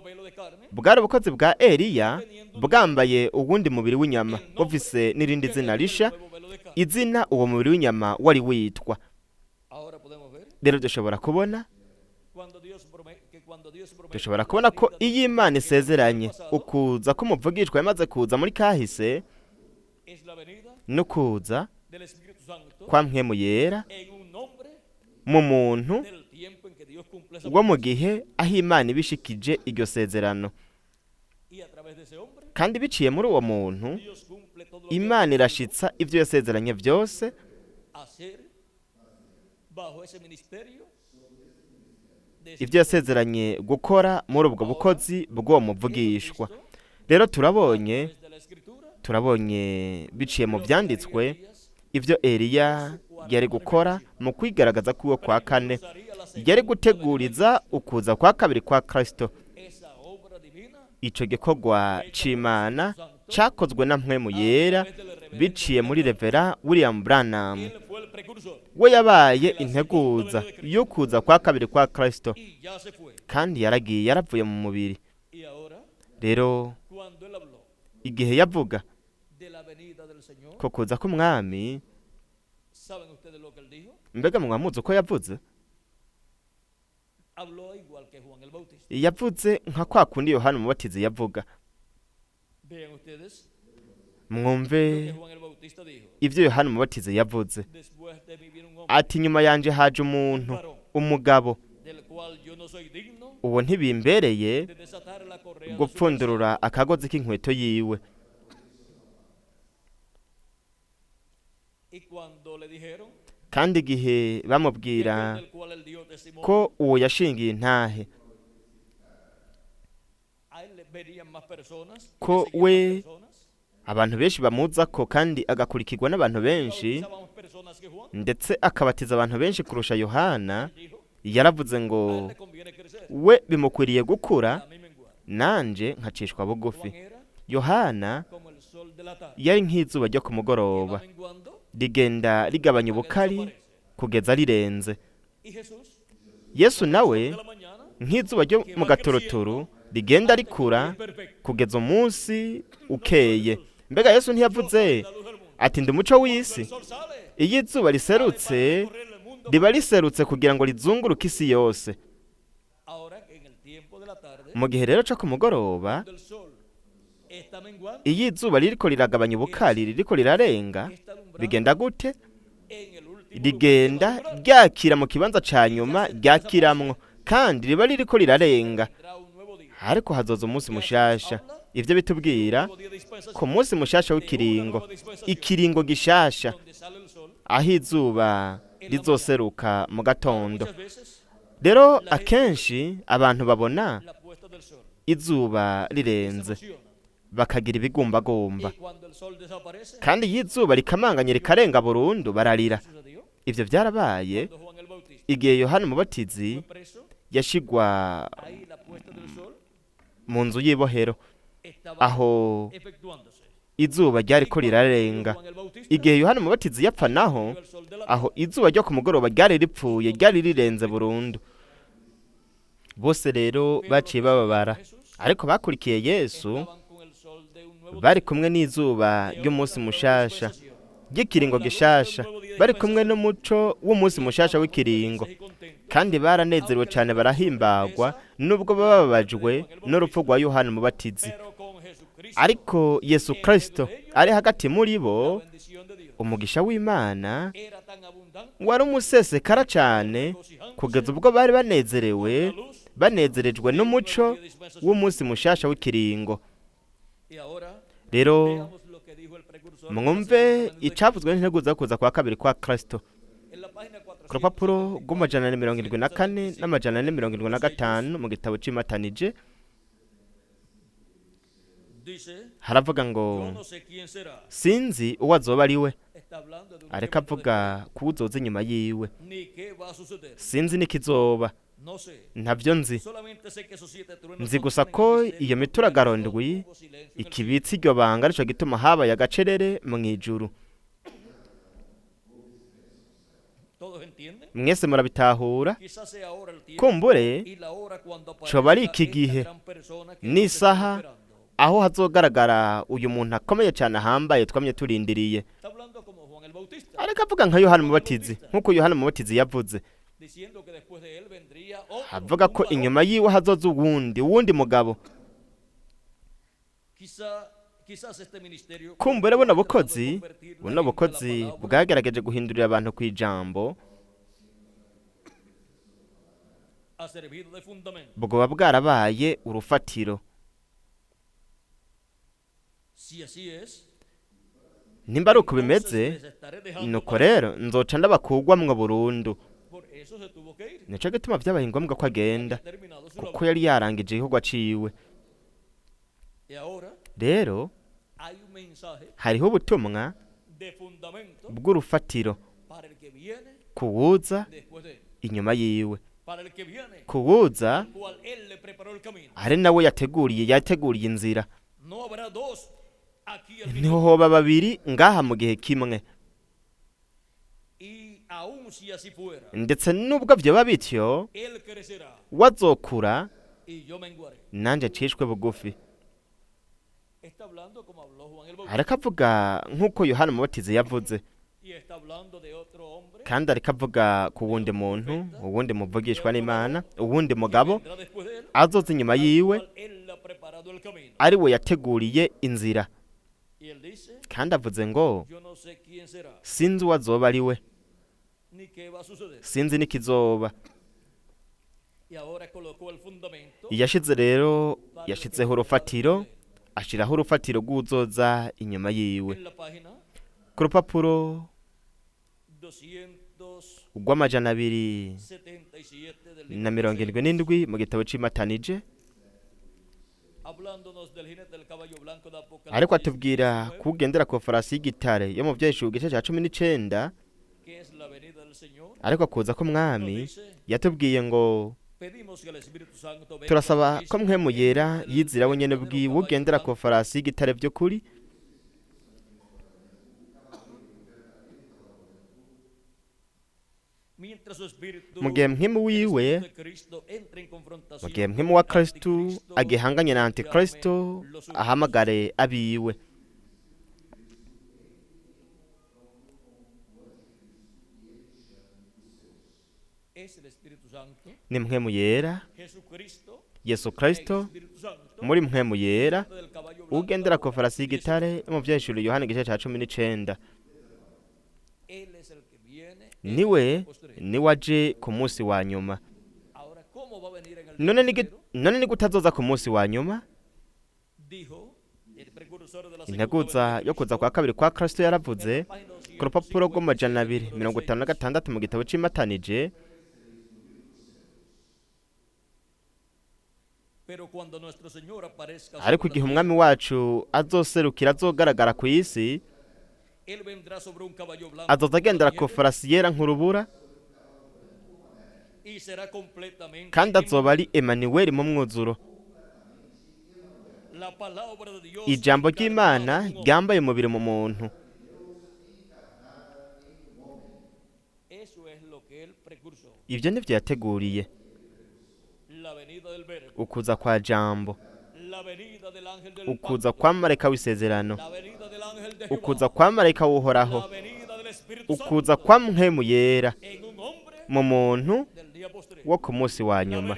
bwari ubukozi bwa Eliya bwambaye uwundi mubiri w'inyama, bufise n'irindi zina risha, izina uwo mubiri w'inyama wari witwa. Rero dushobora kubona ko iyo Imana isezeranye ukuza k'umuvugishwa yamaze kuza muri kahise, no kuza kwa Mpwemu Yera mu muntu wo mu gihe aho Imana ibishikije iryo sezerano, kandi biciye muri uwo muntu Imana irashitsa ibyo yasezeranye byose, ibyo yasezeranye gukora muri ubwo bukozi bw'uwo muvugishwa. Rero turabonye biciye mu byanditswe ibyo Eliya yari gukora mu kwigaragaza k'uwo kwa kane, yari guteguriza ukuza kwa kabiri kwa Kristo. Ico gikorwa c'Imana cakozwe na Mpwemu Yera biciye muri Revera William Branham. We yabaye integuza y'ukuza kwa kabiri kwa Kristo, kandi yaragiye, yaravuye mu mubiri. Rero igihe yavuga ko kuza k'umwami, mbega mwamuzi uko yavuze? Yavuze nka kwa kundi Yohana Umubatizi yavuga. Mwumve ibyo Yohana Umubatizi yavuze, ati: "Nyuma yanje haje umuntu, umugabo, uwo ntibimbereye gupfundurura akagozi k'inkweto yiwe." Kandi igihe bamubwira ko uwo yashingiye intahe ko we abantu benshi bamuza ko kandi agakurikirwa n'abantu benshi, ndetse akabatiza abantu benshi kurusha Yohana, yaravuze ngo: "We bimukwiriye gukura, nanje nkacishwa bugufi." Yohana yari nk'izuba ryo ku mugoroba, rigenda rigabanya ubukari kugeza rirenze. Yesu nawe nk'izuba ryo mu gaturuturu, rigenda rikura kugeza umunsi ukeye. Mbega Yesu ntiyavuze ati: "Ndi umuco w'isi"? Iyo izuba riserutse, riba riserutse kugira ngo rizunguruke isi yose. Mu gihe rero cyo ku mugoroba, iyo izuba ririko riragabanya ubukari, ririko rirarenga, bigenda gute? Rigenda ryakira mu kibanza ca nyuma ryakiramwo, kandi riba ririko rirarenga, ariko hazoza umunsi mushasha. Ivyo bitubwira ku munsi mushasha w'ikiringo, ikiringo gishasha, aho izuba rizoseruka mu gatondo. Rero akenshi abantu babona izuba rirenze bakagira ibigumbagumba, kandi iyo izuba rikamanganye rikarenga burundu, bararira. Ivyo byarabaye igihe Yohana Umubatizi yashigwa mu nzu y'ibohero, aho izuba ryariko rirarenga. Igihe Yohana Umubatizi yapfa naho, aho izuba ryo ku mugoroba ryari ripfuye, ryari rirenze burundu. Bose rero baciye bababara, ariko bakurikiye Yesu bari kumwe n'izuba ry'umunsi mushasha, ry'ikiringo gishasha, bari kumwe n'umuco w'umunsi mushasha w'ikiringo, kandi baranezerewe cyane, barahimbagwa, nubwo bababajwe n'urupfu rwa Yohana Umubatizi. Ariko Yesu Kristo ari hagati muri bo, umugisha w'Imana wari umusesekara cyane kugeza ubwo bari banezerewe, banezerejwe n'umuco w'umunsi mushasha w'ikiringo. Rero mwumve icavuzwe n'integuza yo kuza kwa kabiri kwa Kristo ku rupapuro rw'474 n'475 mu gitabo c'imatanije. Haravuga ngo sinzi uwo azoba ari we. Ariko avuga kuwuzoza inyuma yiwe. Sinzi n'ikizoba, ntabyo nzi. Nzi gusa ko iyo mituragaro ndwi ikibitse iryo banga, arico gituma habaye agacerere mu ijuru. Mwese murabitahura. Kumbure coba ari iki gihe n'isaha aho hazogaragara uyu muntu akomeye cyane ahambaye twamye turindiriye. Ariko avuga nka Yohana Umubatizi, nk'uko Yohana Umubatizi yavuze, avuga ko inyuma yiwe hazoza uwundi mugabo. Kumbure buno bukozi bwagerageje guhindurira abantu ku ijambo, bwoba bwarabaye urufatiro. Nimba ari uko bimeze, nuko rero nzoca ndabakugwamwo burundu. Nico gituma vyabaye ngombwa ko agenda, kuko yari yarangije igikorwa ciwe. Rero hariho ubutumwa bw'urufatiro kuwuza inyuma yiwe, kuwuza ari nawe yateguriye inzira. Ntihoba babiri ngaha mu gihe kimwe. Ndetse nubwo vyoba bityo, wazokura nanje cishwe bugufi. Ariko avuga nk'uko Yohana Umubatizi yavuze, kandi ariko avuga ku wundi muntu, uwundi muvugishwa n'Imana, uwundi mugabo azoza inyuma yiwe, ari we yateguriye inzira. Kandi avuze ngo sinzi uwo azoba ari we, sinzi n'ikizoba. Yashize rero, yashizeho urufatiro, ashiraho urufatiro rw'uzoza inyuma yiwe. Ku rupapuro rw'277 mu gitabo c'imatanije, ariko atubwira kugendera ku farasi y'igitare yo mu vyahishuriwe igice ca 19, ariko kuza k'umwami yatubwiye ngo turasaba ko Mpwemu Yera yizira we nyene bwiwe ugendera ku farasi y'igitare vy'ukuri, mu gihe Mpwemu wiwe, mu gihe Mpwemu wa Kristo agihanganye na Antikristo, ahamagare abiwe. Ni Mpwemu Yera, Yesu Kristo muri Mpwemu Yera ugendera ku farasi y'igitare mu vyahishuriwe Yohana igice ca 19. Niwe aje ku munsi wa nyuma. None ni gute azoza ku munsi wa nyuma? Integuza yo kuza kwa kabiri kwa Kristo yaravuze ku rupapuro rw'256 mu gitabo c'imatanije, ariko igihe umwami wacu azoserukira, azogaragara ku isi, azoza agendera ku farasi yera nk'urubura, kandi azoba ari Emanuweli mu mwuzuro. Ijambo ry'Imana ryambaye umubiri mu muntu. Ibyo nivyo yateguriye, ukuza kwa Jambo, ukuza kwa marayika w'isezerano, ukuza kwa marayika w'Uhoraho, ukuza kwa Mpwemu Yera mu muntu wo ku munsi wa nyuma,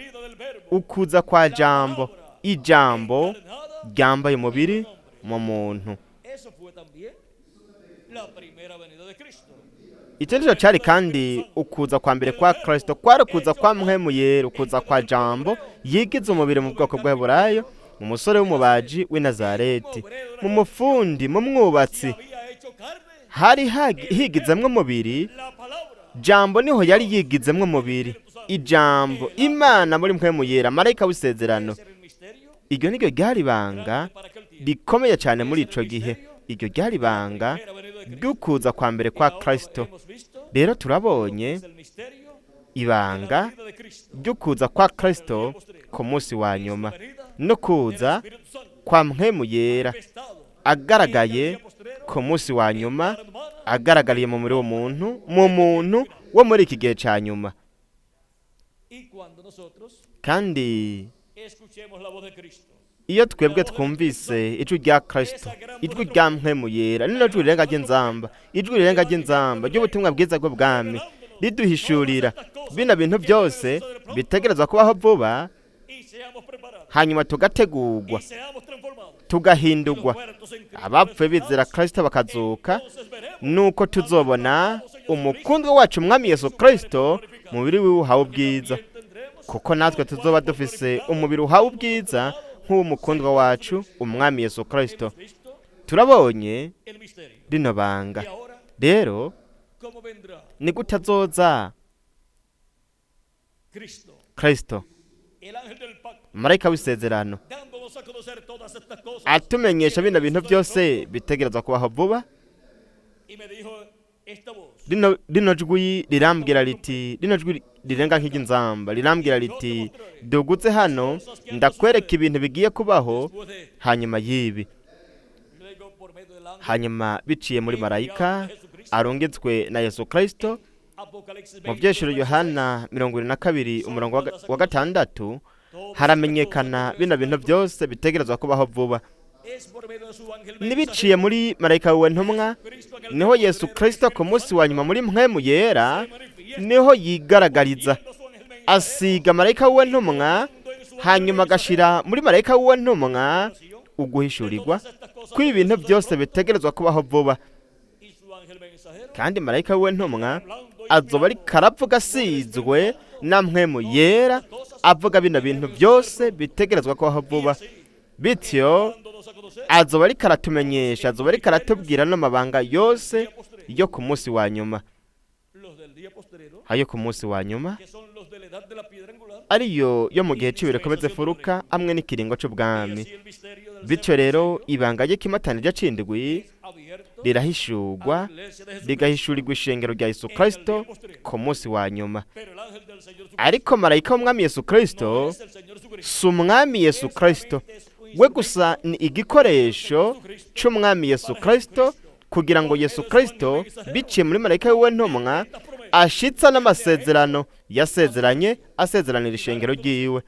ukuza kwa Jambo, ijambo ryambaye umubiri mu muntu. Icyo nico cari kandi ukuza kwa mbere kwa Kristo, kwari ukuza kwa Mpwemu Yera, ukuza kwa Jambo yigize umubiri mu bwoko bw'Abaheburayo, mu musore w'umubaji w'i Nazareti, mu mufundi, mu mwubatsi, hari higizemwo umubiri. Jambo niho yari yigizemwo umubiri, ijambo Imana muri Mpwemu Yera, marayika w'isezerano. Iryo niryo ryari ibanga rikomeye cyane muri ico gihe. Iryo ryari ibanga ry'ukuza kwa mbere kwa Kristo. Rero turabonye ibanga ry'ukuza kwa Kristo ku munsi wa nyuma no kuza kwa mpwemu yera agaragaye ku munsi wa nyuma, agaragariye mu mubiri w'umuntu, mu muntu wo muri iki gihe cya nyuma. Kandi iyo twebwe twumvise ijwi rya Kristo, ijwi rya mpwemu yera, rino jwi rirenga ry'inzamba, ijwi rirenga ry'inzamba ry'ubutumwa bwiza bw'ubwami riduhishurira bino bintu byose bitegerezwa kubaho vuba, hanyuma tugategurwa, tugahindurwa, abapfuye bizera Kristo bakazuka, nuko tuzobona umukundwa wacu umwami Yesu Kristo mubiri wiwe uhawe ubwiza, kuko natwe tuzoba dufise umubiri uhawe ubwiza nk'uw'umukundwa wacu umwami Yesu Kristo. Turabonye rino banga. Rero ni gute azoza Kristo, marayika w'isezerano, atumenyesha bino bintu byose bitegerezwa kubaho vuba? Rino jwi rirambwira riti, rino jwi rirenga nk'iry'inzamba rirambwira riti, dugutse hano ndakwereka ibintu bigiye kubaho hanyuma y'ibi. Hanyuma biciye muri marayika arungitswe na Yesu Kristo, mu byeshuro Yohana 22 umurongo wa 6 haramenyekana bino bintu byose bitegerezwa kubaho vuba. Nibiciye muri marayika wiwe ntumwa, niho Yesu Kristo ku munsi wa nyuma muri mpwemu yera niho yigaragariza, asiga marayika wiwe ntumwa, hanyuma agashira muri marayika wiwe ntumwa uguhishurirwa ko ibintu byose bitegerezwa kubaho vuba. Kandi marayika wiwe ntumwa azoba ari karavuga asizwe na mpwemu yera, avuga bino bintu byose bitegerezwa kubaho vuba. Bityo azoba ariko aratumenyesha, azoba ariko aratubwira n'amabanga yose yo ku munsi wa nyuma, ayo ku munsi wa nyuma ariyo yo mu gihe cy'ibirokomeze furuka hamwe n'ikiringo cy'ubwami. Bityo rero ibanga ry'ikimatanije c'indwi rirahishurwa, rigahishurirwa ishengero rya Yesu Kristo ku munsi wa nyuma. Ariko marayika w'umwami Yesu Kristo si umwami Yesu Kristo we gusa, ni igikoresho c'umwami Yesu Kristo kugira ngo Yesu Kristo biciye muri marayika wiwe ntumwa ashitsa n'amasezerano yasezeranye, asezeranira ishengero ryiwe,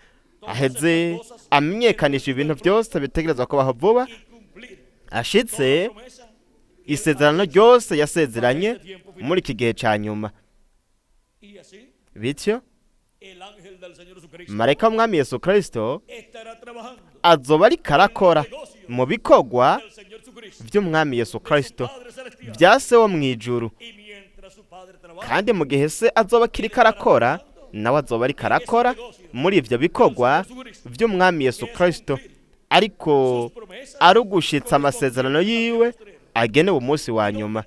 aheze amenyekanisha ibintu byose bitegerezwa kubaho vuba, ashitse isezerano ryose yasezeranye muri iki gihe cya nyuma. Bityo marayika w'umwami Yesu Kristo azoba ariko arakora mu bikorwa by'umwami Yesu Kristo bya se wo mu ijuru, kandi mu gihe se azoba akiriko arakora, nawe azoba ariko arakora muri ivyo bikorwa by'umwami Yesu Kristo, ariko arugushitsa amasezerano yiwe agenewe umunsi wa nyuma.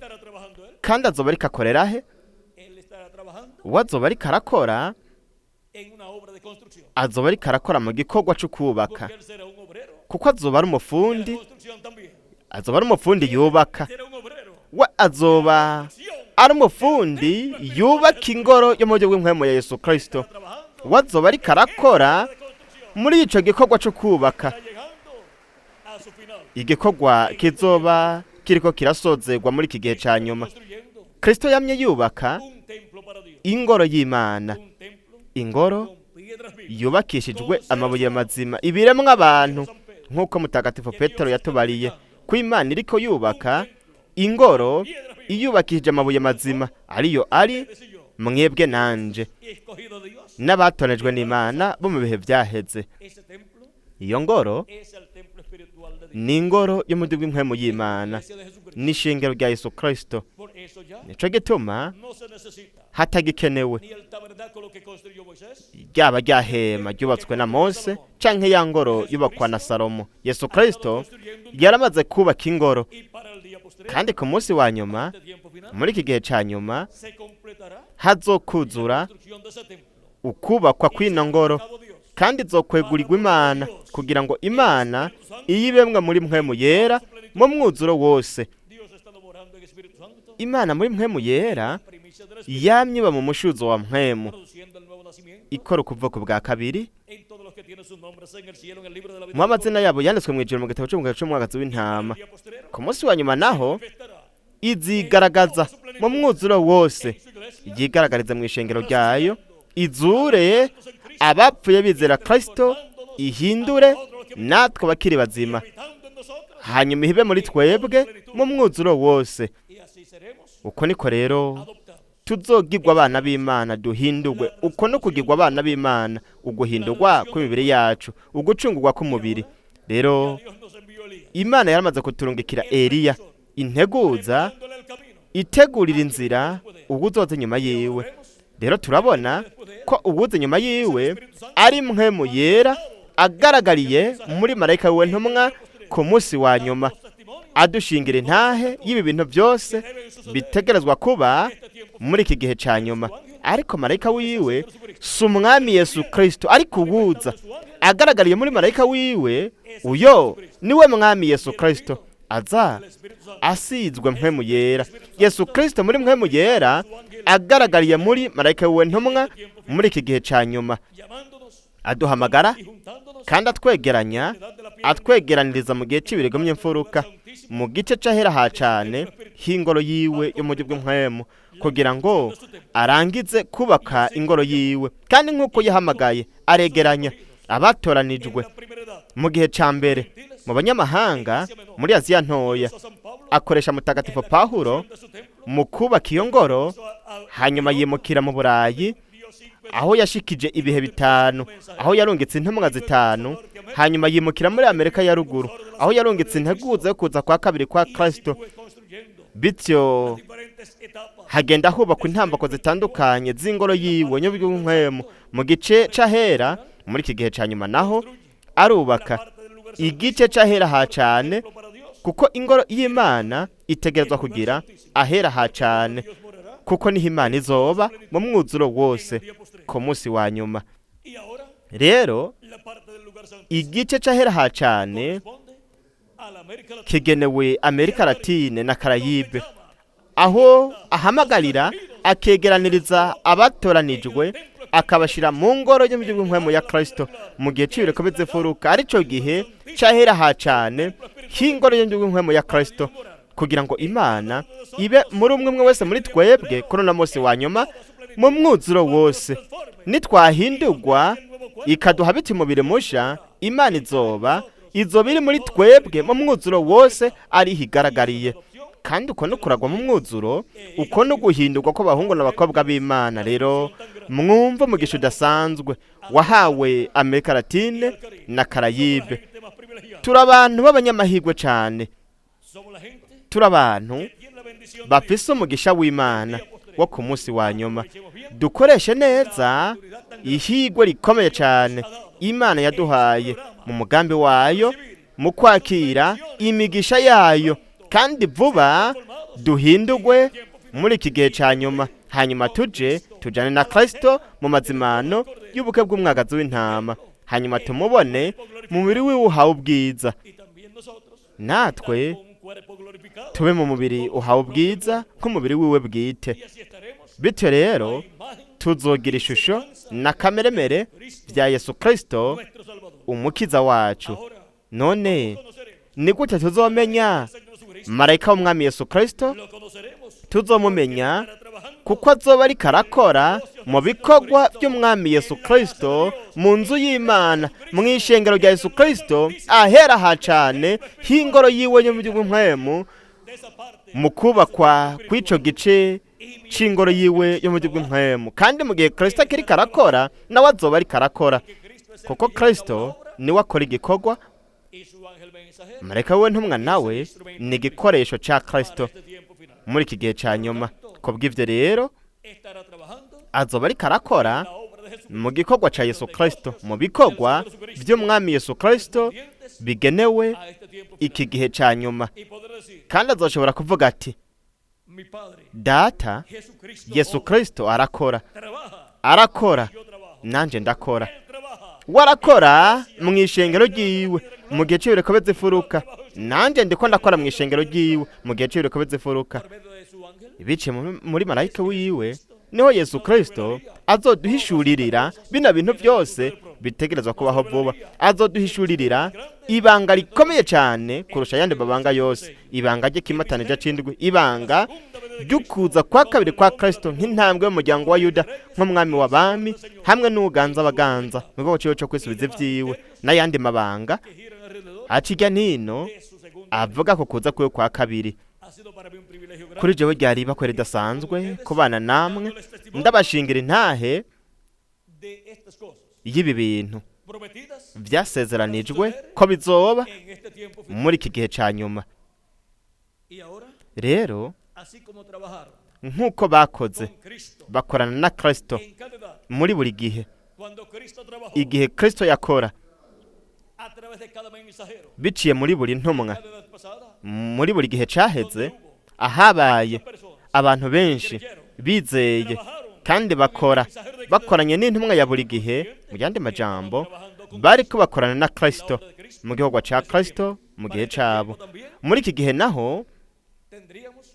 Kandi azoba ariko akorera he? We azoba ariko arakora, azoba ariko arakora mu gikorwa cyo kubaka, kuko azoba ari umufundi, azoba ari umufundi yubaka. We azoba ari umufundi yubaka ingoro yo mu buryo bw'impwemu ya Yesu Kristo. We azoba ariko arakora muri ico gikorwa cyo kubaka, igikorwa kizoba kiriko kirasozerwa muri iki gihe ca nyuma. Kristo yamye yubaka ingoro y'Imana, ingoro yubakishijwe amabuye mazima, ibiremwa abantu, nk'uko mutagatifu Petero yatubariye ko Imana iriko yubaka ingoro iyubakishije amabuye mazima, ariyo ari mwebwe nanje n'abatonejwe n'Imana bo mu bihe byaheze. Iyo ngoro ni ingoro y'umudugudu w'impwemu y'Imana, n'ishengero rya Yesu Kristo. Nico gituma hatagikenewe ryaba ryahema ryubatswe na Mose canke ya ngoro yubakwa na Salomo. Yesu Kristo yaramaze kubaka ingoro, kandi ku munsi wa nyuma, muri iki gihe ca nyuma, hazokuzura ukubakwa kw'ino ngoro, Kandi izokwegurirwa Imana, kugira ngo Imana iyibemwe muri Mpwemu Yera mu mwuzuro wose. Dios ha estado morando en Espíritu Santo, Imana muri Mpwemu Yera primicia del Espíritu, yamye iba mu mushuzo wa Mpwemu, produciendo el nuevo nacimiento ikora ukuvuko bwa kabiri en todos los que tienen sus nombres en el cielo, en el libro de la vida. mu amazina yabo yanditswe mu ijuru mu gitabo c'umwagazi w'intama. El día postrero Ku munsi wa nyuma naho manifestará izigaragaza mu mwuzuro wose, en su iglesia yigaragariza mu ishengero ryayo, izure abapfuye bizera Kristo, ihindure natwe abakiri bazima, habitando en nosotros, hanyuma ihibe muri twebwe mu mwuzuro wose. y así seremos Uko niko rero adoptados. tuzogirwa abana b'Imana, duhindurwe. Uko no kugirwa abana b'Imana, uguhindurwa kw'imibiri yacu, ugucungurwa k'umubiri. Rero Dios nos envió Elías, Imana yaramaze kuturungikira Eliya integuza, dándole el camino. itegurira inzira uwuzoza inyuma yiwe. Rero turabona ko uwuza inyuma yiwe ari Mpwemu Yera agaragariye muri marayika wiwe ntumwa ku munsi wa nyuma, Los testimonios adushingira intahe y'ibi bintu byose bitegerezwa kuba muri iki gihe cya nyuma. Ariko marayika wiwe si umwami Yesu Kristo, ariko uwuza agaragariye muri marayika wiwe, uyo niwe mwami Yesu Kristo aza del Espíritu Santo asizwe Mpwemu Yera. Yesu Kristo muri Mpwemu Yera agaragariye muri marayika wiwe ntumwa muri iki gihe cya nyuma, llamándonos aduhamagara y juntándonos kandi atwegeranya, atwegeraniriza mu gihe cy'ibirego by'imfuruka, mu gice c'ahera ha cane h'ingoro yiwe yo mu buryo bw'impwemu, kugira ngo arangize kubaka ingoro yiwe. Kandi nk'uko yahamagaye aregeranya abatoranijwe en la primera edad. mu gihe ca mbere mu banyamahanga muri Aziya Ntoya, A San Pablo akoresha mutagatifu Pawulo de su templo, mu kubaka iyo ngoro, a hanyuma yimukira mu Burayi, dio 5 aho yashikije ibihe 5, aho yarungitse intumwa 5, hanyuma yimukira muri Amerika ya Ruguru, aho yarungitse integuza yo kuza kwa kabiri kwa Kristo. fue construyendo Bityo diferentes etapas hagenda hubakwa intambako zitandukanye z'ingoro yiwe nyubw'inkwemu mu gice c'ahera. Muri iki gihe ca nyuma naho arubaka parte del lugar igice c'ahera ha cane, santo para Dios. kuko ingoro y'Imana itegerezwa kugira ahera ha cane, Dios morará kuko niho Imana izoba mu mwuzuro wose día postrero. ku munsi wa nyuma. Y ahora Rero la parte del lugar santo igice c'ahera ha cane corresponde a la América Latina. kigenewe Amerika Latine na Karayibe, aho ahamagarira akegeraniriza abatoranijwe, akabashira mu ngoro yo mu bw'impwemu ya Kristo mu gihe c'ibireko bizifuruka, arico gihe c'ahera ha cane h'ingoro yo mu bw'impwemu ya Kristo, kugira ngo Imana ibe muri umwe umwe wese muri twebwe kuri uno munsi wa nyuma mu mwuzuro wose. Nitwahindurwa ikaduha biti umubiri musha, Imana izoba iri muri twebwe mu mwuzuro wose, ariho igaragariye. Kandi uko no kuragwa mu mwuzuro, uko no guhindurwa kw'abahungu n'abakobwa b'Imana. Rero mwumva umugisha udasanzwe wahawe Amerika Latine na Karayibe. Gente más privilegiada. Turi abantu b'abanyamahirwe cyane, Somos la gente turi abantu que tiene la bendición de Dios. bafise umugisha w'Imana wo ku munsi wa nyuma. Dukoreshe neza ihigwe rikomeye cyane Imana yaduhaye mu mugambi wayo, mu kwakira imigisha yayo, kandi vuba duhindurwe muri iki gihe cya nyuma, hanyuma tuje tujane na Kristo mu mazimano y'ubukwe bw'umwagazi w'intama, hanyuma tumubone mu mubiri wiwe uhawe ubwiza, Y también nosotros natwe con un cuerpo glorificado. tube mu mubiri uhawe ubwiza nk'umubiri wiwe bwite. Y así estaremos Bityo rero imagen tuzogira ishusho na kameremere bya Yesu Kristo nuestro Salvador. umukiza wacu. Ahora None conoceremos ni gute tuzomenya al Señor Jesucristo. marayika w'umwami Yesu Kristo? Lo conoceremos. Tuzomumenya Estará trabajando kuko azoba ariko arakora mu bikorwa by'umwami Yesu Kristo mu nzu y'Imana, mu ishengero rya Yesu Kristo ahera ha cane h'ingoro yiwe yo mu bw'impwemu, de esa parte mu kubakwa kw'ico gice c'ingoro yiwe yo mu bw'impwemu. Kandi mu gihe Kristo akiriko arakora, nawe azoba ariko arakora, que Cristo es el kuko que lleva a cabo Kristo la obra niwe akora igikorwa. y su ángel mensajero Marayika wiwe ntumwa nawe ni igikoresho ca Kristo para este tiempo final. muri iki gihe ca nyuma. Kubw'ivyo rero Estará trabajando azoba ariko arakora la obra de Jesucristo mu gikorwa ca Yesu Kristo, mu bikorwa vy'umwami Yesu Kristo bigenewe a este tiempo final. iki gihe ca nyuma. Y poder decir, Kandi azoshobora kuvuga ati: mi Padre Data Jesucristo Yesu obra, Kristo arakora, trabaja, arakora, yo trabajo. nanje ndakora. Él trabaja, Warakora mu ishengero ryiwe mu gihe cy'ibireko bizifuruka. Nanjye ndiko ndakora mu ishengero ryiwe mu gihe cy'ibireko bizifuruka. Por medio de su ángel, Biciye muri marayika wiwe niho Yesu Kristo azoduhishuririra bino bintu byose bitegerezwa kubaho vuba. Azoduhishuririra ibanga rikomeye cyane kurusha ayandi mabanga yose, ibanga ry'ikimatanija c'indwi, ibanga ry'ukuza kwa kabiri kwa Kristo nk'intambwe y'umuryango wa Yuda, nk'umwami w'abami hamwe n'uganza abaganza mu gihugu ciwe co kwisubiza ivyiwe, n'ayandi mabanga que giran alrededor aca irya nino de su segunda. avuga ku kuza kwiwe kwa kabiri. Ha sido para mí un privilegio grande Kuri jewe ryari ibakwe ridasanzwe kubana namwe ndabashingira intahe de estas cosas y'ibi bintu prometidas vyasezeranijwe ko bizoba en este tiempo final. muri iki gihe ca nyuma. Y ahora, Rero así como trabajaron nk'uko bakoze con Cristo bakorana na Kristo en cada edad, muri buri gihe, cuando Cristo trabajó igihe Kristo yakora a través de cada mensajero, biciye muri buri ntumwa cada edad pasada, muri buri gihe caheze, ahabaye personas abantu benshi bizeye kandi bakora bakoranye n'intumwa ya buri gihe, mu yandi majambo bariko bakorana na Kristo mu gihugu ca Kristo mu gihe cabo. Muri iki gihe naho tendríamos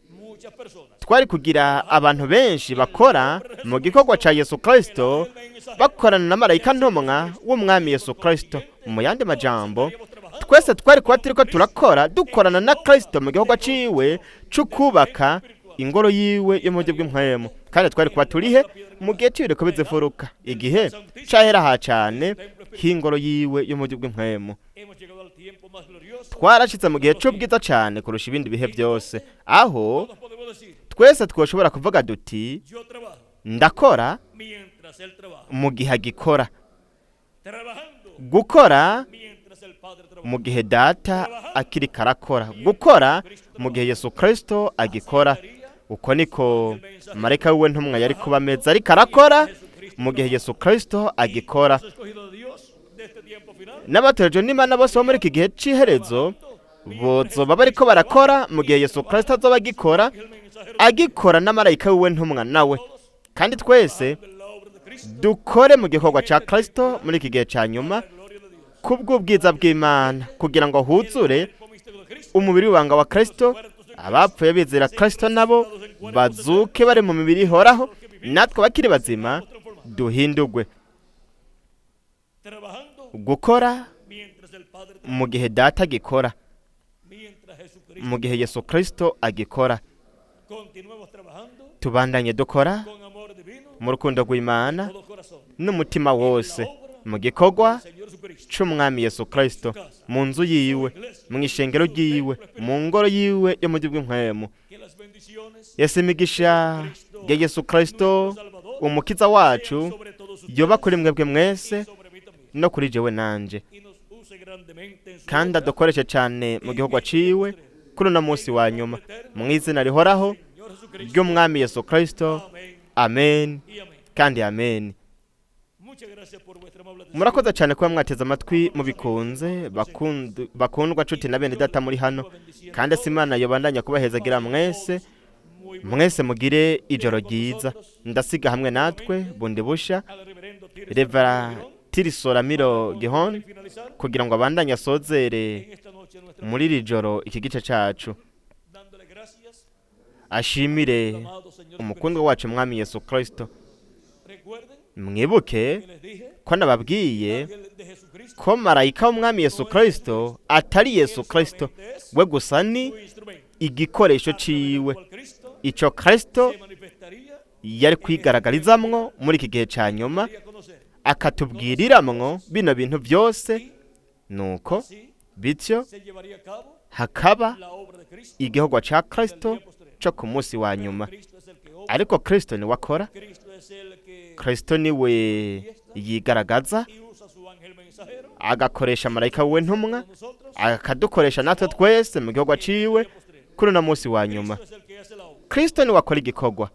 muchas personas twari kugira abantu benshi bakora mu gikorwa ca Yesu Kristo bakorana na marayika ntumwa w'umwami Yesu Kristo. Mu yandi majambo twese twari kuba turiko turakora dukorana na Kristo mu gikorwa ciwe co kubaka ingoro yiwe yo mu buryo bw'impwemu, kandi twari kuba turihe mu gihe c'ibireko bizifuruka, igihe cahera ha cane h'ingoro yiwe yo mu buryo bw'impwemu. Hemos llegado al tiempo más glorioso. Twarashitse mu gihe c'ubwiza cane kurusha ibindi bihe byose, aho Todos podemos decir, twese twoshobora kuvuga duti: yo trabajo ndakora mientras él trabaja, mu gihe agikora, trabajando gukora mientras el Padre trabaja. mu gihe data akiriko arakora, gukora mu gihe Yesu Kristo agikora. Uko niko marayika wiwe ntumwa yari kuba ameze ariko arakora mu gihe Yesu Kristo agikora. Los escogidos de Dios de este tiempo final N'abatorejwe n'Imana bose bo muri iki gihe c'iherezo bozoba bariko barakora mu gihe Yesu Kristo azoba agikora, el mensajero agikora na marayika wiwe ntumwa nawe, kandi twese de la obra de Cristo, dukore mu gikorwa ca Kristo muri iki gihe ca nyuma la gloria de Dios. kubw'ubwiza bw'Imana, kugira ngo huzure El misterio de Cristo, umubiri w'ibanga wa Kristo, abapfuye bizera Kristo nabo bazuke bari mu mibiri ihoraho, natwe abakiri bazima duhindurwe. Trabajando Gukora mientras el Padre trabaja, mu gihe data agikora, mientras Jesucristo. mu gihe Yesu Kristo agikora. Continuemos trabajando Tubandanye dukora con amor divino, mu rukundo rw'Imana todo corazón. n'umutima wose mu gikorwa Señor Jesucristo, c'umwami Yesu Kristo, mu nzu yiwe, mu ishengero ryiwe, mu ngoro yiwe yo mu buryo bw'impwemu. Que las bendiciones Yesu, imigisha ya Yesu Kristo umukiza wacu sobre todos ustedes yoba kuri mwebwe mwese y sobre mí también, no kuri jewe nanje, y nos use grandemente en su kandi obra, adukoreshe cyane mu gihugu aciwe kuri uno munsi wa nyuma, mu izina rihoraho Señor Jesucristo. ry'umwami Yesu Kristo. Amén Amen y amén. kandi amen. Muchas gracias por vuestra amable atención. Murakoze cyane kuba mwateze amatwi mubikunze, bakundwa nshuti na bene data muri hano, kandi se Imana yobandanya kubahezagira mwese Muy mwese. Mugire ijoro ryiza. Ndasiga hamwe natwe bundi busha al reverendo Tirso Revera Girón Tiriso Ramiro Gihon finalizar kugira ngo abandanye asozere en esta noche nuestra muri iri joro iki gice cacu, dándole gracias ashimire amado Señor. umukundwa wacu mwami Yesu Kristo. Recuerden Mwibuke que les dije ko nababwiye ángel de Jesucristo ko marayika w'umwami Yesu Kristo atari Yesu Kristo we gusa, ni su instrumento igikoresho ciwe cual Cristo ico Kristo se manifestaría yari kwigaragarizamwo muri iki gihe ca nyuma, y a conocer akatubwiriramwo bino bintu byose. Nuko así bityo se llevaría a cabo hakaba la obra de Cristo igihugu ca Kristo co ku munsi wa nyuma. Cristo es el que obra, Ariko Kristo niwe akora, Cristo es el que Kristo niwe yigaragaza y usa su ángel mensajero agakoresha marayika wiwe ntumwa, nosotros akadukoresha natwe twese mu gihugu aciwe kuri uno munsi wa nyuma. Cristo es el que hace la obra. Kristo niwe akora igikorwa.